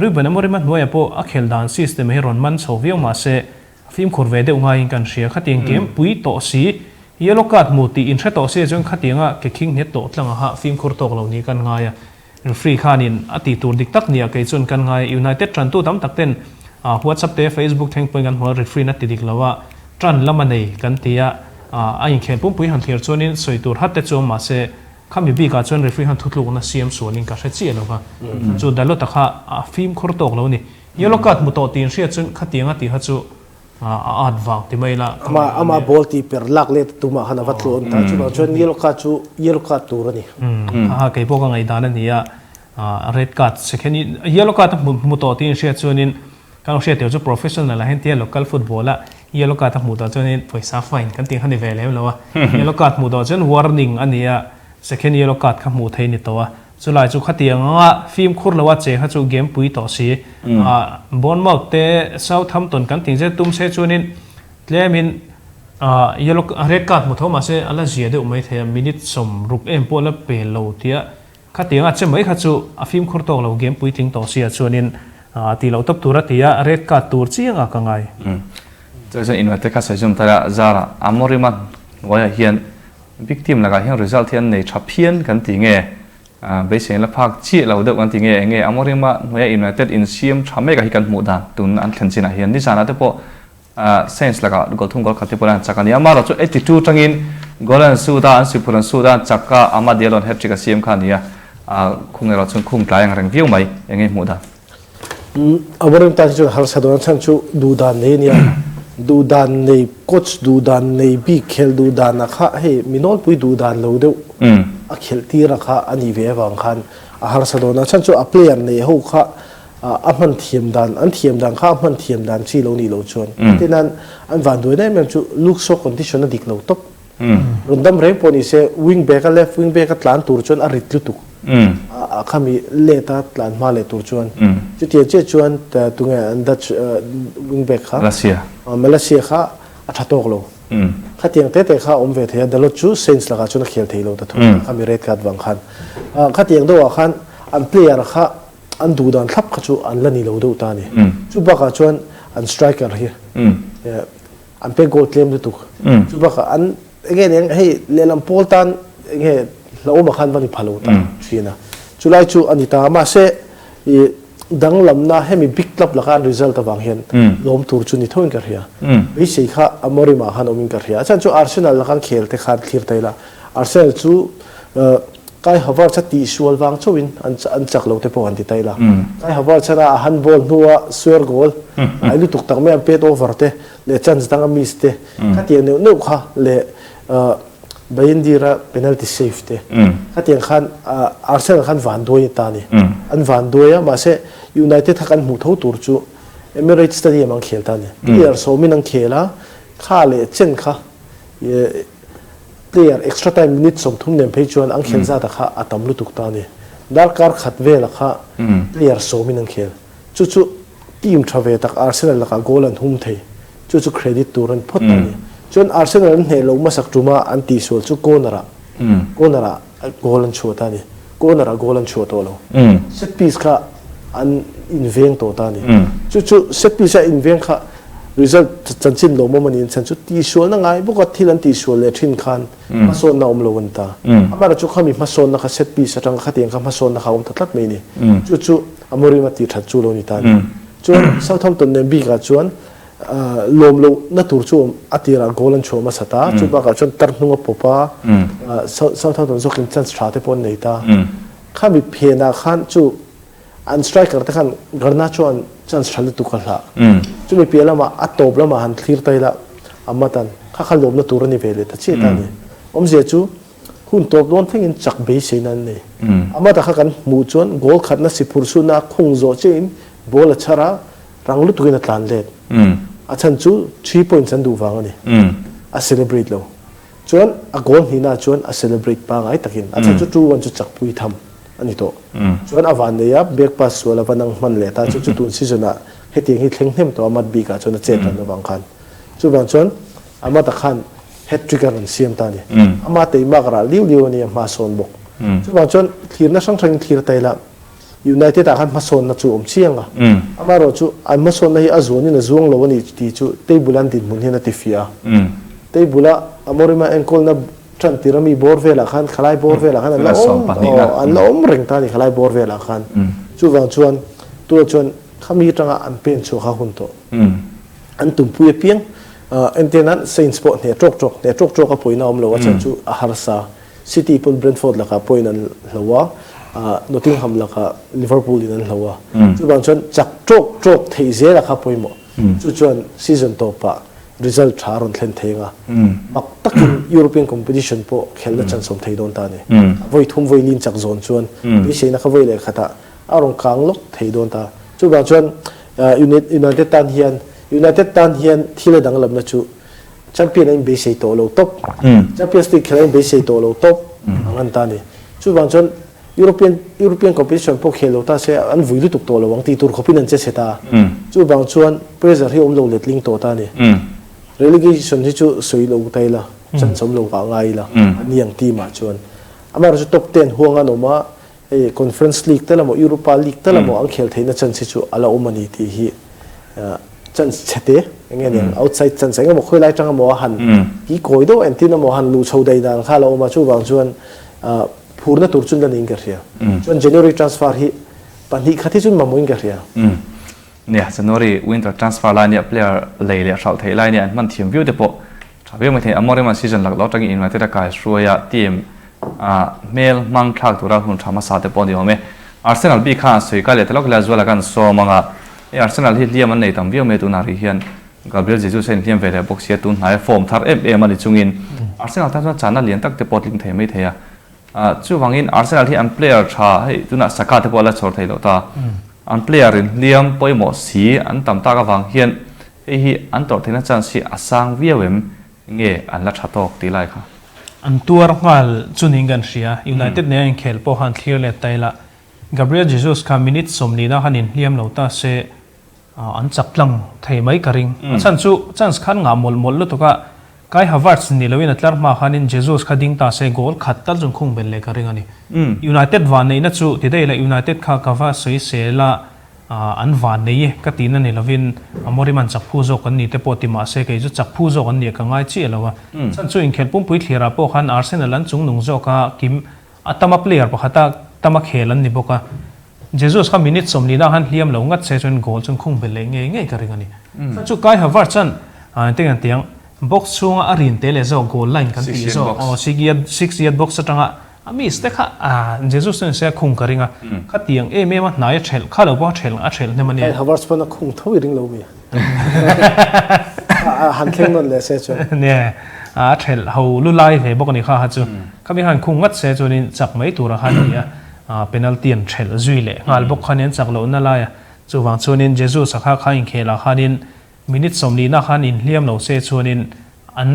Ruben Amorim a hnuaiah pawh a khel dan system hi rawn man chho viau mah se, a fimkhur ve deuh ngaiin kan hria. Khatiang game pui tawh si, yellow card hmuh tih inhre tawh si chuan khatianga ke khing hnih tlawh tlang aha fimkhur tawk lo niin kan ngai a. Referee khanin a tih tur dik tak nia kei chuan kan ngai. United tantu tam tak ten WhatsApp te Facebook thleng pawhin kan hmu a, referee na ti dik lo a, tan lam a nei kan ti a, a inkhel pumpui han thlir chuanin sawi tur hat te chu awm mahse khami bikah chuan referee khan thutlukna siam sualin ka hre chiah lo va, chu Dalot-a kha a fimkhur tawk lo a ni. Yellow card hmu tawh tih inhriat chuan khatiang a tih kha chu A at vang ti mai la. Ama ama ball ti per lak let tumah khan a va tluan ta. Chuvang chuan yellow card chu yellow card tur a ni. Aha kei pawh ka ngaihdan a ni a. Red card second yellow card a hmu tawh tih inhriat chuanin kan lo hriat tur chu professional ah hian tia local football a yellow card a hmuh tawh chuanin pawisa fine kan tih kha ni ve lem lo a. Yellow card hmuh tawh chuan warning a ni a. Second yellow card kha hmuh theih a ni tawh a. Chulai chu khatiang anga fimkhur lo a che kha chu game pui tawh si. Bournemouth te Southampton kan tih zet tum se chuanin tlemin yellow red card hmu tho mahse a la zia deuh mai thei a, minute 60 em pawh la pe lo tia khatiang a che mai kha chu a fimkhur tawk lo game puitling tawh si ah chuanin tih loh tawp tur a ti a, red card tur chiang a ka ngai. Chuan chuan United kha sawi zawm ta a, Zara Amorim-a hnuaiah hian Big team lakah hian result hi an nei tha phian kan ti nge, beisei la phak chiah lo deuh kan ti nge, enge Amorim-a hnuaia United insiam tha mek ah hi kan hmuh dan tun an thlen chinah hian nizanah te pawh Saints lakah goal thum goal khat te pawh an chak a ni. Amaherawhchu 82 tangin goal an sut a, an siphur an sut a, an chak a, Amad Diallo-a'n hat-trick a siam kha a ni a, khung erawh chuan khung tlai ang reng viau mai, enge hmuh dan? Amorim tan hi chuan harsa dawn a chhan chu duhdan nei a nia. Duhdan nei coach duhdan nei bik khel duhdan a kha hei mi nawlpui duhdan lo deuh a khelh tir a kha a nih ve avang khan a harsa dawn a chhan chu a player nei ho kha a hman thiam dan an thiam dan kha a hman thiam dan chi lo nih loh chuan tin an an vanduai em em chu Luke Shaw condition a dik lo tawp. Rawn dam reng pawh ni se wing back a left wing back a tlan tur chuan a rit lutuk a khami let a tlan hma leh tur chuan chutiang chiah chuan tunge an Dutch wing back kha Malasia Malasia kha a tha tawk lo khatiang te te kha a awm ve thei a Dalot chu Saints lakah chuan a khel thei lo ta thung a khami red card vang khan khatiang deuhah khan an player kha an duh dan thlap kha chu an la ni lo deuh ta a ni chu bakah chuan an striker hi An pek goal tlem lutuk. Chu bakah an enge eng hei lehlam pawl tan enge hlauhawm ah khan va ni pha lo ta thin a. Chulai chu a ni ta. Mahse i danglamna hemi big club laka an result avang hian lawm tur chu ni thoin ka hria. Beisei kha Amorim ah khan awmin ka hria. A chhan chu Arsenal laka an khel te khan thlir ta ila. Arsenal chu Kai Havertz a tihsual vang chauhin an chak lo te pawh an ti ta ila. Kai Havertz a a handball hnua square goal ai lutuk tak mai an pet over te leh chance dang a miss te khatiang neuh neuh kha leh Bayindir-a penalty save te khatiang khan Arsenal khan van duai a ta a ni. An van duai a mahse United kha kan hmuh tho tur chu Emirates Stadium an khel ta a ni. Player sawmin an khel a, kha leh chen kha Player extra time minute 30 nen phei chuan an khel zat a kha a tam lutuk ta a ni. Darkar khat vela kha player sawmin an khel. Chu chu team tha ve tak Arsenal lakah goal an hum thei. Chu chu credit tur an phawt ta a ni. Chuan Arsenal an hneh loh hmasak tuma an tihsual chu corner ah corner ah goal an chhuah ta a ni. Corner ah goal an chhuah tawh lo. Set piece kha an inveng tawh ta a ni. Chu chu set piece a inveng kha result chanchin lawmawm a ni an chhan chu tihsualna ngai bawk a thil an tihsual leh thin khan hmasawnna awm lo a ni ta. Amaherawhchu chu khami hmasawnna kha set piece atanga khatiang kha hmasawnna kha a awm ta tlat mai a ni. Chu chu Amorim a tih that chu lo ni ta a ni. Chuan Southampton nen bikah chuan. Lawm loh na tur chu awm a tirah goal an chhuah hmasa ta, chu bakah chuan tar hnung a pawp a, Southampton zawkin chance tha te pawh an nei ta. Khami phenah khan chu an striker te khan Garnacho an chance tha lutuk a hlah. Chumi piah lamah a tawp lamah han thlir ta ila a matan kha kha lawmna tur a ni ve leh ta chiah ta a ni. Awmzia chu hun tawp dawn thlengin chak beiseina an nei. A mata kha kan hmuh chuan goal khatna si phur chhunna khung zawh chiahin ball a chhar a, Rang lutukin a tlan let. A chhan chu 3 points an duh vang a ni. A celebrate lo. Chuan a goal hnihna chuan a celebrate pangai takin. A chhan chu 2-1 chu chakpui tham a ni tawh. Chuan a van nei a, back pass sual a va nang hman leh ta chu chu tun season ah hetiang hi thleng hnem tawh a mat bikah chuan a chet dan avang khan. Chuvang chuan a mata khan hat trick a rawn siam ta a ni. Ama teimak rah liu liu a ni a hma sawn bawk. Chuvang chuan thlirna hrang hrangin thlir ta ila. United ah khan hmasawnna chu awm chiang a, amaherawh chu an hmasawnna hi a zuanin a zuang lo a ni tih chu table an dinhmun hian a ti fiah a. Table a Amorim-a enkawlna tan tir ami bawr velah khan khalai bawr velah khan an la awm an la awm reng ta a ni khalai bawr velah khan. Chuvang chuan tunah chuan khami atanga an pen chhuah kha hun tawh. An tumpui apiang entir nan Saints pawh hneh tawk tawk hneh tawk tawk a pawina awm lo a chhan chu a harsa. City pawn Brentford lakah point an hlo a, Nottingham lakah Liverpool in an hlo a. Chuvang chuan chak tawk tawk theih zel a kha pawimawh. Chu chuan season tawpah result tha a rawn thlen thei anga mak takin European competition pawh khelhna chance awm thei dawn ta a ni. A vawi thum vawi lin chak zawn chuan beiseina kha vawi leh khatah a rawn kang lawk thei dawn ta. Chuvang chuan United tan hian United tan hian thil a danglamna chu Champion a inbeisei tawh lo tawp. Champions League khelh a inbeisei tawh lo tawp ang an ta a ni. Chuvang chuan European European competition pawh khel lo ta se an vui lutuk tawh lo ang tih tur khawpin an che chhe ta. Chuvang chuan pressure hi awm lo letling tawh ta a ni. Relegation hi chu sawi lo ta ila, chance awm lo kah ngai ila a ni ang team ah chuan. Amaherawhchu chu top 10 huang an awm a, hei Conference League tal emaw Europa League tal emaw an khel theihna chance hi chu a la awm a ni tih hi chance chhe te eng nge niang outside chance eng emaw khawi lai tang emaw a han ki kawi deuh entin emaw han luh chho daih dan kha a la awm a chuvang chuan phurna tur chu la niin ka hria chuan January transfer hi 2 khat hi chu mamawhin ka hria. Nia January winter transfer lai nia player lei leh hralh theih lai nia an hman thiam viau te pawh Tha viau mai thei, Amorim-a season lak loh atangin United a kai hruai a, team ah hmel hmang thlak tura hun tha hmasa te pawh a ni awm e. Arsenal bik khan sawi kai leh ta lawk ila Zuala khan sawm ang a, hei Arsenal hi hliam an nei tam viau mai tunah rih hian Gabriel Jesus a inhliam ve leh bawk sia, tun hnaia form thar em em a ni chungin Arsenal tan chuan chana lian tak te pawh a tling thei mai thei a. Chuvangin Arsenal hi an player tha hei tunah Saka te pawh a la chhawr thei loh ta, an player in hliam pawimawh si an tam tak avang hian Hei hi an tawrh theihna chance hi a sang viau em nge an la tha tawk tih lai kha? An tuar nghal chu niin kan hria. United nena inkhel pawh khan thlir let ta ila, Gabriel Jesus kha minute 40 ah khan inhliam lo ta se an chak tlang thei mai ka ring. A chhan chu chance khan ngah mawlh mawlh lutuk a, Kai Havertz ni loin a tlar hma khanin Jesus kha ding ta se goal khat tal chu khung belh leh ka ring a ni. United vanneihna chu ti daih ila United kha ka va sawi sel a, An van nei e ka tihna ni lovin Amorim an chak phu zawk an ni te pawh ti mah se kei chu chak phu zawk an nih ka ngai chiah lo a. Chhan chu inkhelh pumpui thlir ah pawh khan Arsenal an chungnung zawk a, kim a tama player pakhata tama khel an ni bawk a. Jesus kha minute 40 ah khan hliam lo ngat se chuan goal chuan khung belh leh ngei ngei ka ring a ni. Chhan chu Kai Havertz chuan engtin an ti ang box chhunga a rin te leh zawk goal line kan tih zawk aw 6 yard box atanga A miss te kha a Jesus chuan se a khung ka ring a, khatiang em em a hnai a thelh kha lo pawh a thelh a thelh hnem a nia. Hei Havertz pawn a khung tho i ring lo mi? A han thleng nawn leh se chuan. Nia, a thelh ho lu lai ve bawk a ni kha kha chu. Khami khan khung ngat se chuanin chak mai tur a khan a ni a, penalty an thelh zui leh nghal bawk kha nia an chak lohna lai a. Chuvang chuanin Jesus a kha kha inkhel ah khanin minute 40 na khan inhliam lo se chuanin an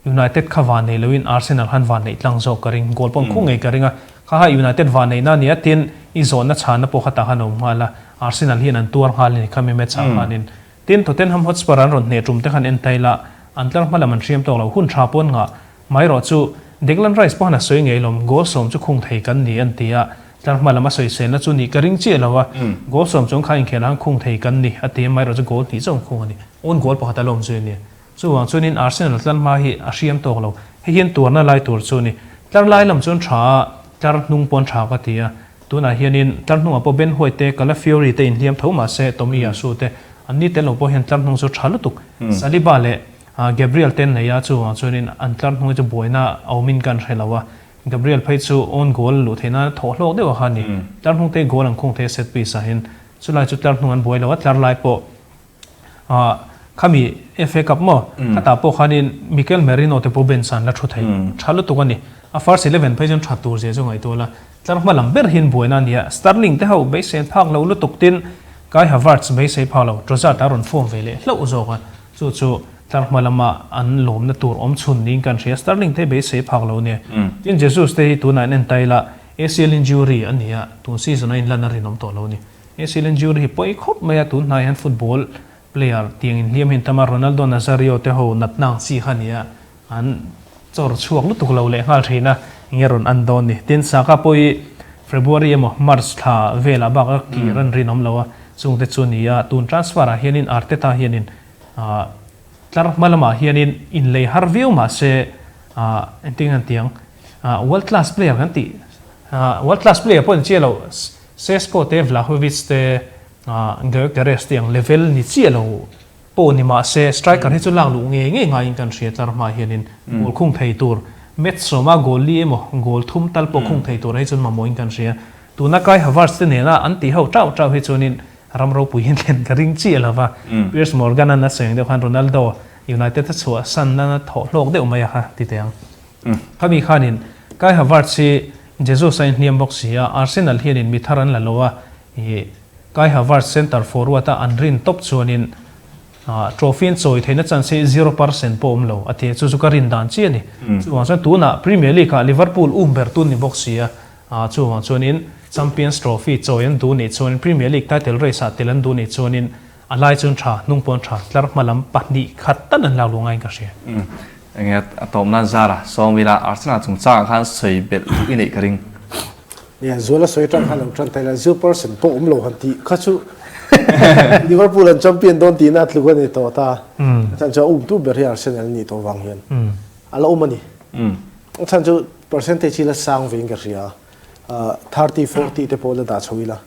United kha van nei loin Arsenal khan van neih tlang zawk ka ring. Goal pawh an khuh ngei ka ring a. Kha kha United van neihna a nia tin i zawhna chhanna pawh kha tah khan a awm nghal a. Arsenal hian an tuar nghal a ni khami match ah khanin. Tin Tottenham Hotspur an rawn hneh tum te khan en ta ila an tlar hma lam an hriam tawk lo. Hun tha pawh an ngah mai rawh chu Declan Rice pawh khan a sawi ngei lawm goal 10 chu khung thei kan ni an ti a. Tlar hma lam a sawiselna chu nih ka ring chiah lo a. Goal 10 chuan kha inkhel ah khan khung thei kan ni a ti a mai rawh chu goal 2 chauh an khung a ni. Own goal pakhat a lawm zui a nia. Chuvang chuanin Arsenal tlar hma hi a hriam tawk lo. Hei hian tuarna lai tur chu a ni. Tlar lai lam chuan tha a, tlar hnung pawn tha ka ti a. Tunah hianin tlar hnungah pawh Ben White te, Calafiori te inhliam tho mah se Tomiyasu te. Anni tel lo pawh hian tlar hnung chu tha lutuk. Saliba leh Gabriel te an nei a, chuvang chuanin an tlar hnung hi chu buaina a awmin kan hre lo a. Gabriel phei chu own goal luh theih nan a thawh hlawk deuh a kha a ni. Tlar hnung te goal an khung thei a set piece ah hian. Chulai chu tlar hnung an buai lo a, tlar lai pawh Khami FA Cup maw? Khatah pawh khanin Mikel Merino te pawh bench ah an la thu thei. Tha lutuk a ni. A first 11 phei chuan tha tur zia chu ngaihtuah la. Tlar hma lam ber hian buaina a ni a. Sterling te ho beisei phak lo lutuk tin Kai Havertz beisei phak lo. Trossard a rawn form ve leh hlauh zawk a. Chu chu tlar hma lama an lawmna tur awm chhun niin kan hria. Sterling te beisei phak lo nia. Tin Jesus te hi tunah an en ta ila ACL injury a ni a. Tun season a inlan a rinawm tawh lo a ni. ACL injury hi pawi khawp mai a, tun hnaiah hian football player tiang inhliam hi an tam a, Ronaldo Nazario te ho natna ang chi kha a ni a, an chawr chhuak lutuk lo leh nghal thin a, enge rawn an dawn ni. Tin, Saka pawh hi February emaw March thla velah bak a kir an rinawm lo a, chungte chu a ni a, tun transfer ah hianin Arteta hianin tlar hma lamah hianin inlei har viau mah se engtin nge an ti ang, world class player kan tih, world class player pawh in chiah lo. Sesko te, Vlahovic te, Gyökeres te ang level ni chiah lo pawh ni mah se striker hi chu lak luh ngei ngei ngaiin kan hria tlar hma hianin goal khung thei tur match sawma goal li emaw goal thum tal pawh khung thei tur hi chuan mamawhin kan hria. Tuna Kai Havertz te nena an tih ho tau tau hi chuanin ram ropui hi thlen ka ring chiah lo va. Piers Morgan an a sawi ang deuh khan Ronaldo United a chhuah san nana thawh hlawk deuh mai a kha ti teh ang. Khami khanin Kai Havertz hi Jesus a inhliam bawk si a, Arsenal hianin mi thar an la lo a, ih Kai Havertz centre forward a an rin tawp chuanin trophy an chawi theihna chance hi 0% pawh awm lo a ti a, chu chu ka rin dan chi a ni. Chuvang chuan tunah Premier League ah Liverpool um ber tun ni bawk si a, chuvang chuanin Champions Trophy chawi an duh nih chuanin Premier League title race ah tel an duh nih chuanin A lai chuan tha, hnung pawn tha, tlar hma lam pahnih khat tal an lak luh ngaiin ka hria. Enge a tawp nan zar a, Sawmvila Arsenal chungchangah khan sawi belh duh i neih ka ring. Nia, Zuala sawi atang khan lo tan ta ila, zero percent pawh awm lo han tih kha chu Liverpool an champion dawn tihna a tluk a ni tawh ta. A chhan chu a umtu ber hi Arsenal a nih tawh vang hian a la awm a ni. A chhan chu percentage hi la sang vein ka hria a, 30, 40 te pawh la dah chho ila.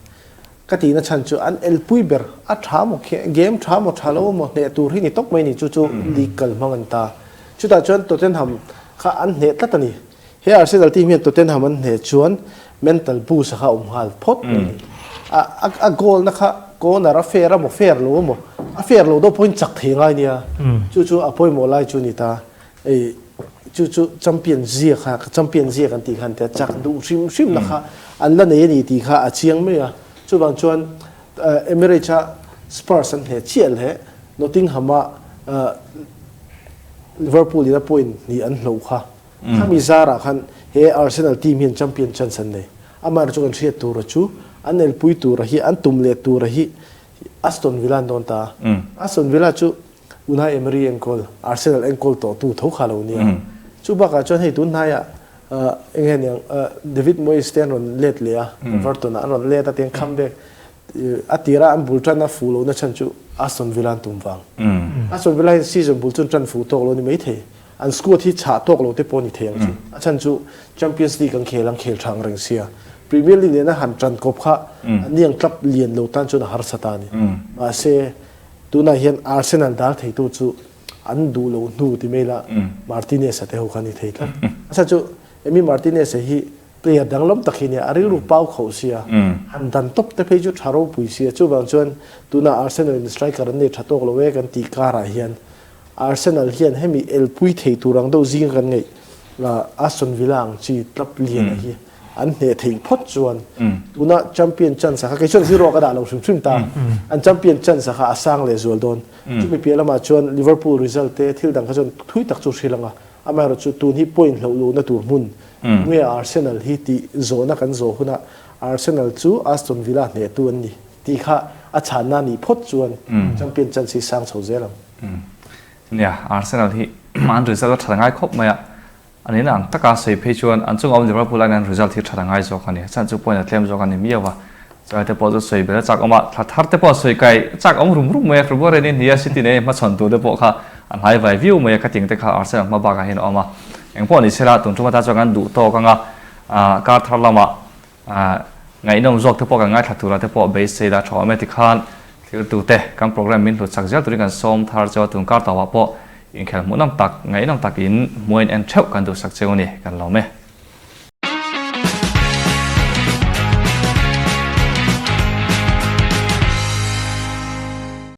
Ka tihna chhan chu an elpui ber a tha maw khi game tha maw tha lo maw hneh tur hi ni tawp mai ni chu chu league kal hmang an ta. Chutah chuan Tottenham kha an hneh tlat a ni. He Arsenal team hian Tottenham an hneh chuan mental boost a kha a awm nghal phawt mai ni. A a goal na kha corner a fair a maw fair lo maw a fair lo deuh pawhin chak thei ngai nia. Chu chu a pawimawh lai chu ni ta. Ei chu chu champion zia kha champion zia kan tih khan tia chak duh hrim hrim na kha an la nei a ni tih kha a chiang mai a. Chuvang chuan Emirates a Spurs an hle chiah leh Nottingham a Liverpool in a point hnih an hloh kha khami zarah khan he Arsenal team hian champion chance an nei. Amaherawhchu chu kan hriat tura chu an elpui tura hi an tum leh tura hi Aston Villa an dawn ta a. Aston Villa chu Unai Emery enkawl, Arsenal enkawl tawh tu tho kha lo nia. Chu bakah chuan hei tun hnaiah eng nge niang David Moyes te an rawn let leh a, Everton ah an rawn let a tiang comeback a tira an bul tan a fuh lohna chhan chu Aston Villa an tum vang. Aston Villa hian season bul chu an tan fuh tawk lo ni maithei. An squad hi chhah tawk lo te pawh ni thei ang chu. A chhan chu Champions League an khel an khel tha ang reng sia. Premier League nena han tan kawp kha an niang club lian lo tan chuan a harsa ta a ni. Mahse Tunah hian Arsenal dal theitu chu an duh lo hnu ti mai la Martinez-a te ho kha ni thei tlat. A chhan chu Emi Martinez-a hi player danglam tak hi nia, a rilru pau khauh sia, han dan tawp te phei chu tha ropui sia. Chuvang chuan tunah Arsenal in striker an nei tha tawk lo e kan tih karah hian Arsenal hian hemi elpui thei tur ang deuh zinga kan ngaih Aston Villa ang chi club lian a hi an hneh theih phawt chuan tuna champion chance a kha kei chuan zero ka dah lo hrim hrim ta an champion chance a kha a sang leh zual dawn. Chumi piah lamah chuan Liverpool result te thil dang kha chuan thui tak chu hrilh ang a, amaherawhchu tun hi point hloh luhna tur hmun nge Arsenal hi tih zawhna kan zawh hunah Arsenal chu Aston Villa hnehtu an ni tih kha a chhanna nih phawt chuan champion chance hi sang chho zel ang. Nia, Arsenal hi an result a that a ngai khawp mai a, an in ang taka sawi phei chuan an chunga awm Liverpool aiin an result hi that a ngai zawk a ni. Chhan chu point a tlem zawk a ni miau a, chulai te pawh chu sawi ber a chak awm a, thla thar te pawh sawi kai chak awm rum rum mai a, February ni hnih a City nei hmachhawn tur te pawh kha an hlai vai viau mai a, ka ting te kha Arsenal hma bakah hian a awm a. Engpawh ni sela, tun tum ata chuan kan duh tawk ang a, kar thar lamah Ngaihnawm zawk te pawh kan ngaithla tura te pawh beisei la tha awm e tikhan. Thiltute kan program min hlut chak zel turin kan sawm thar chu a tun kar tawhah pawh inkhel hmuhnawm tak, ngaihnawm takin hmuain en theuh kan duhsak cheu a ni, kan lawm e.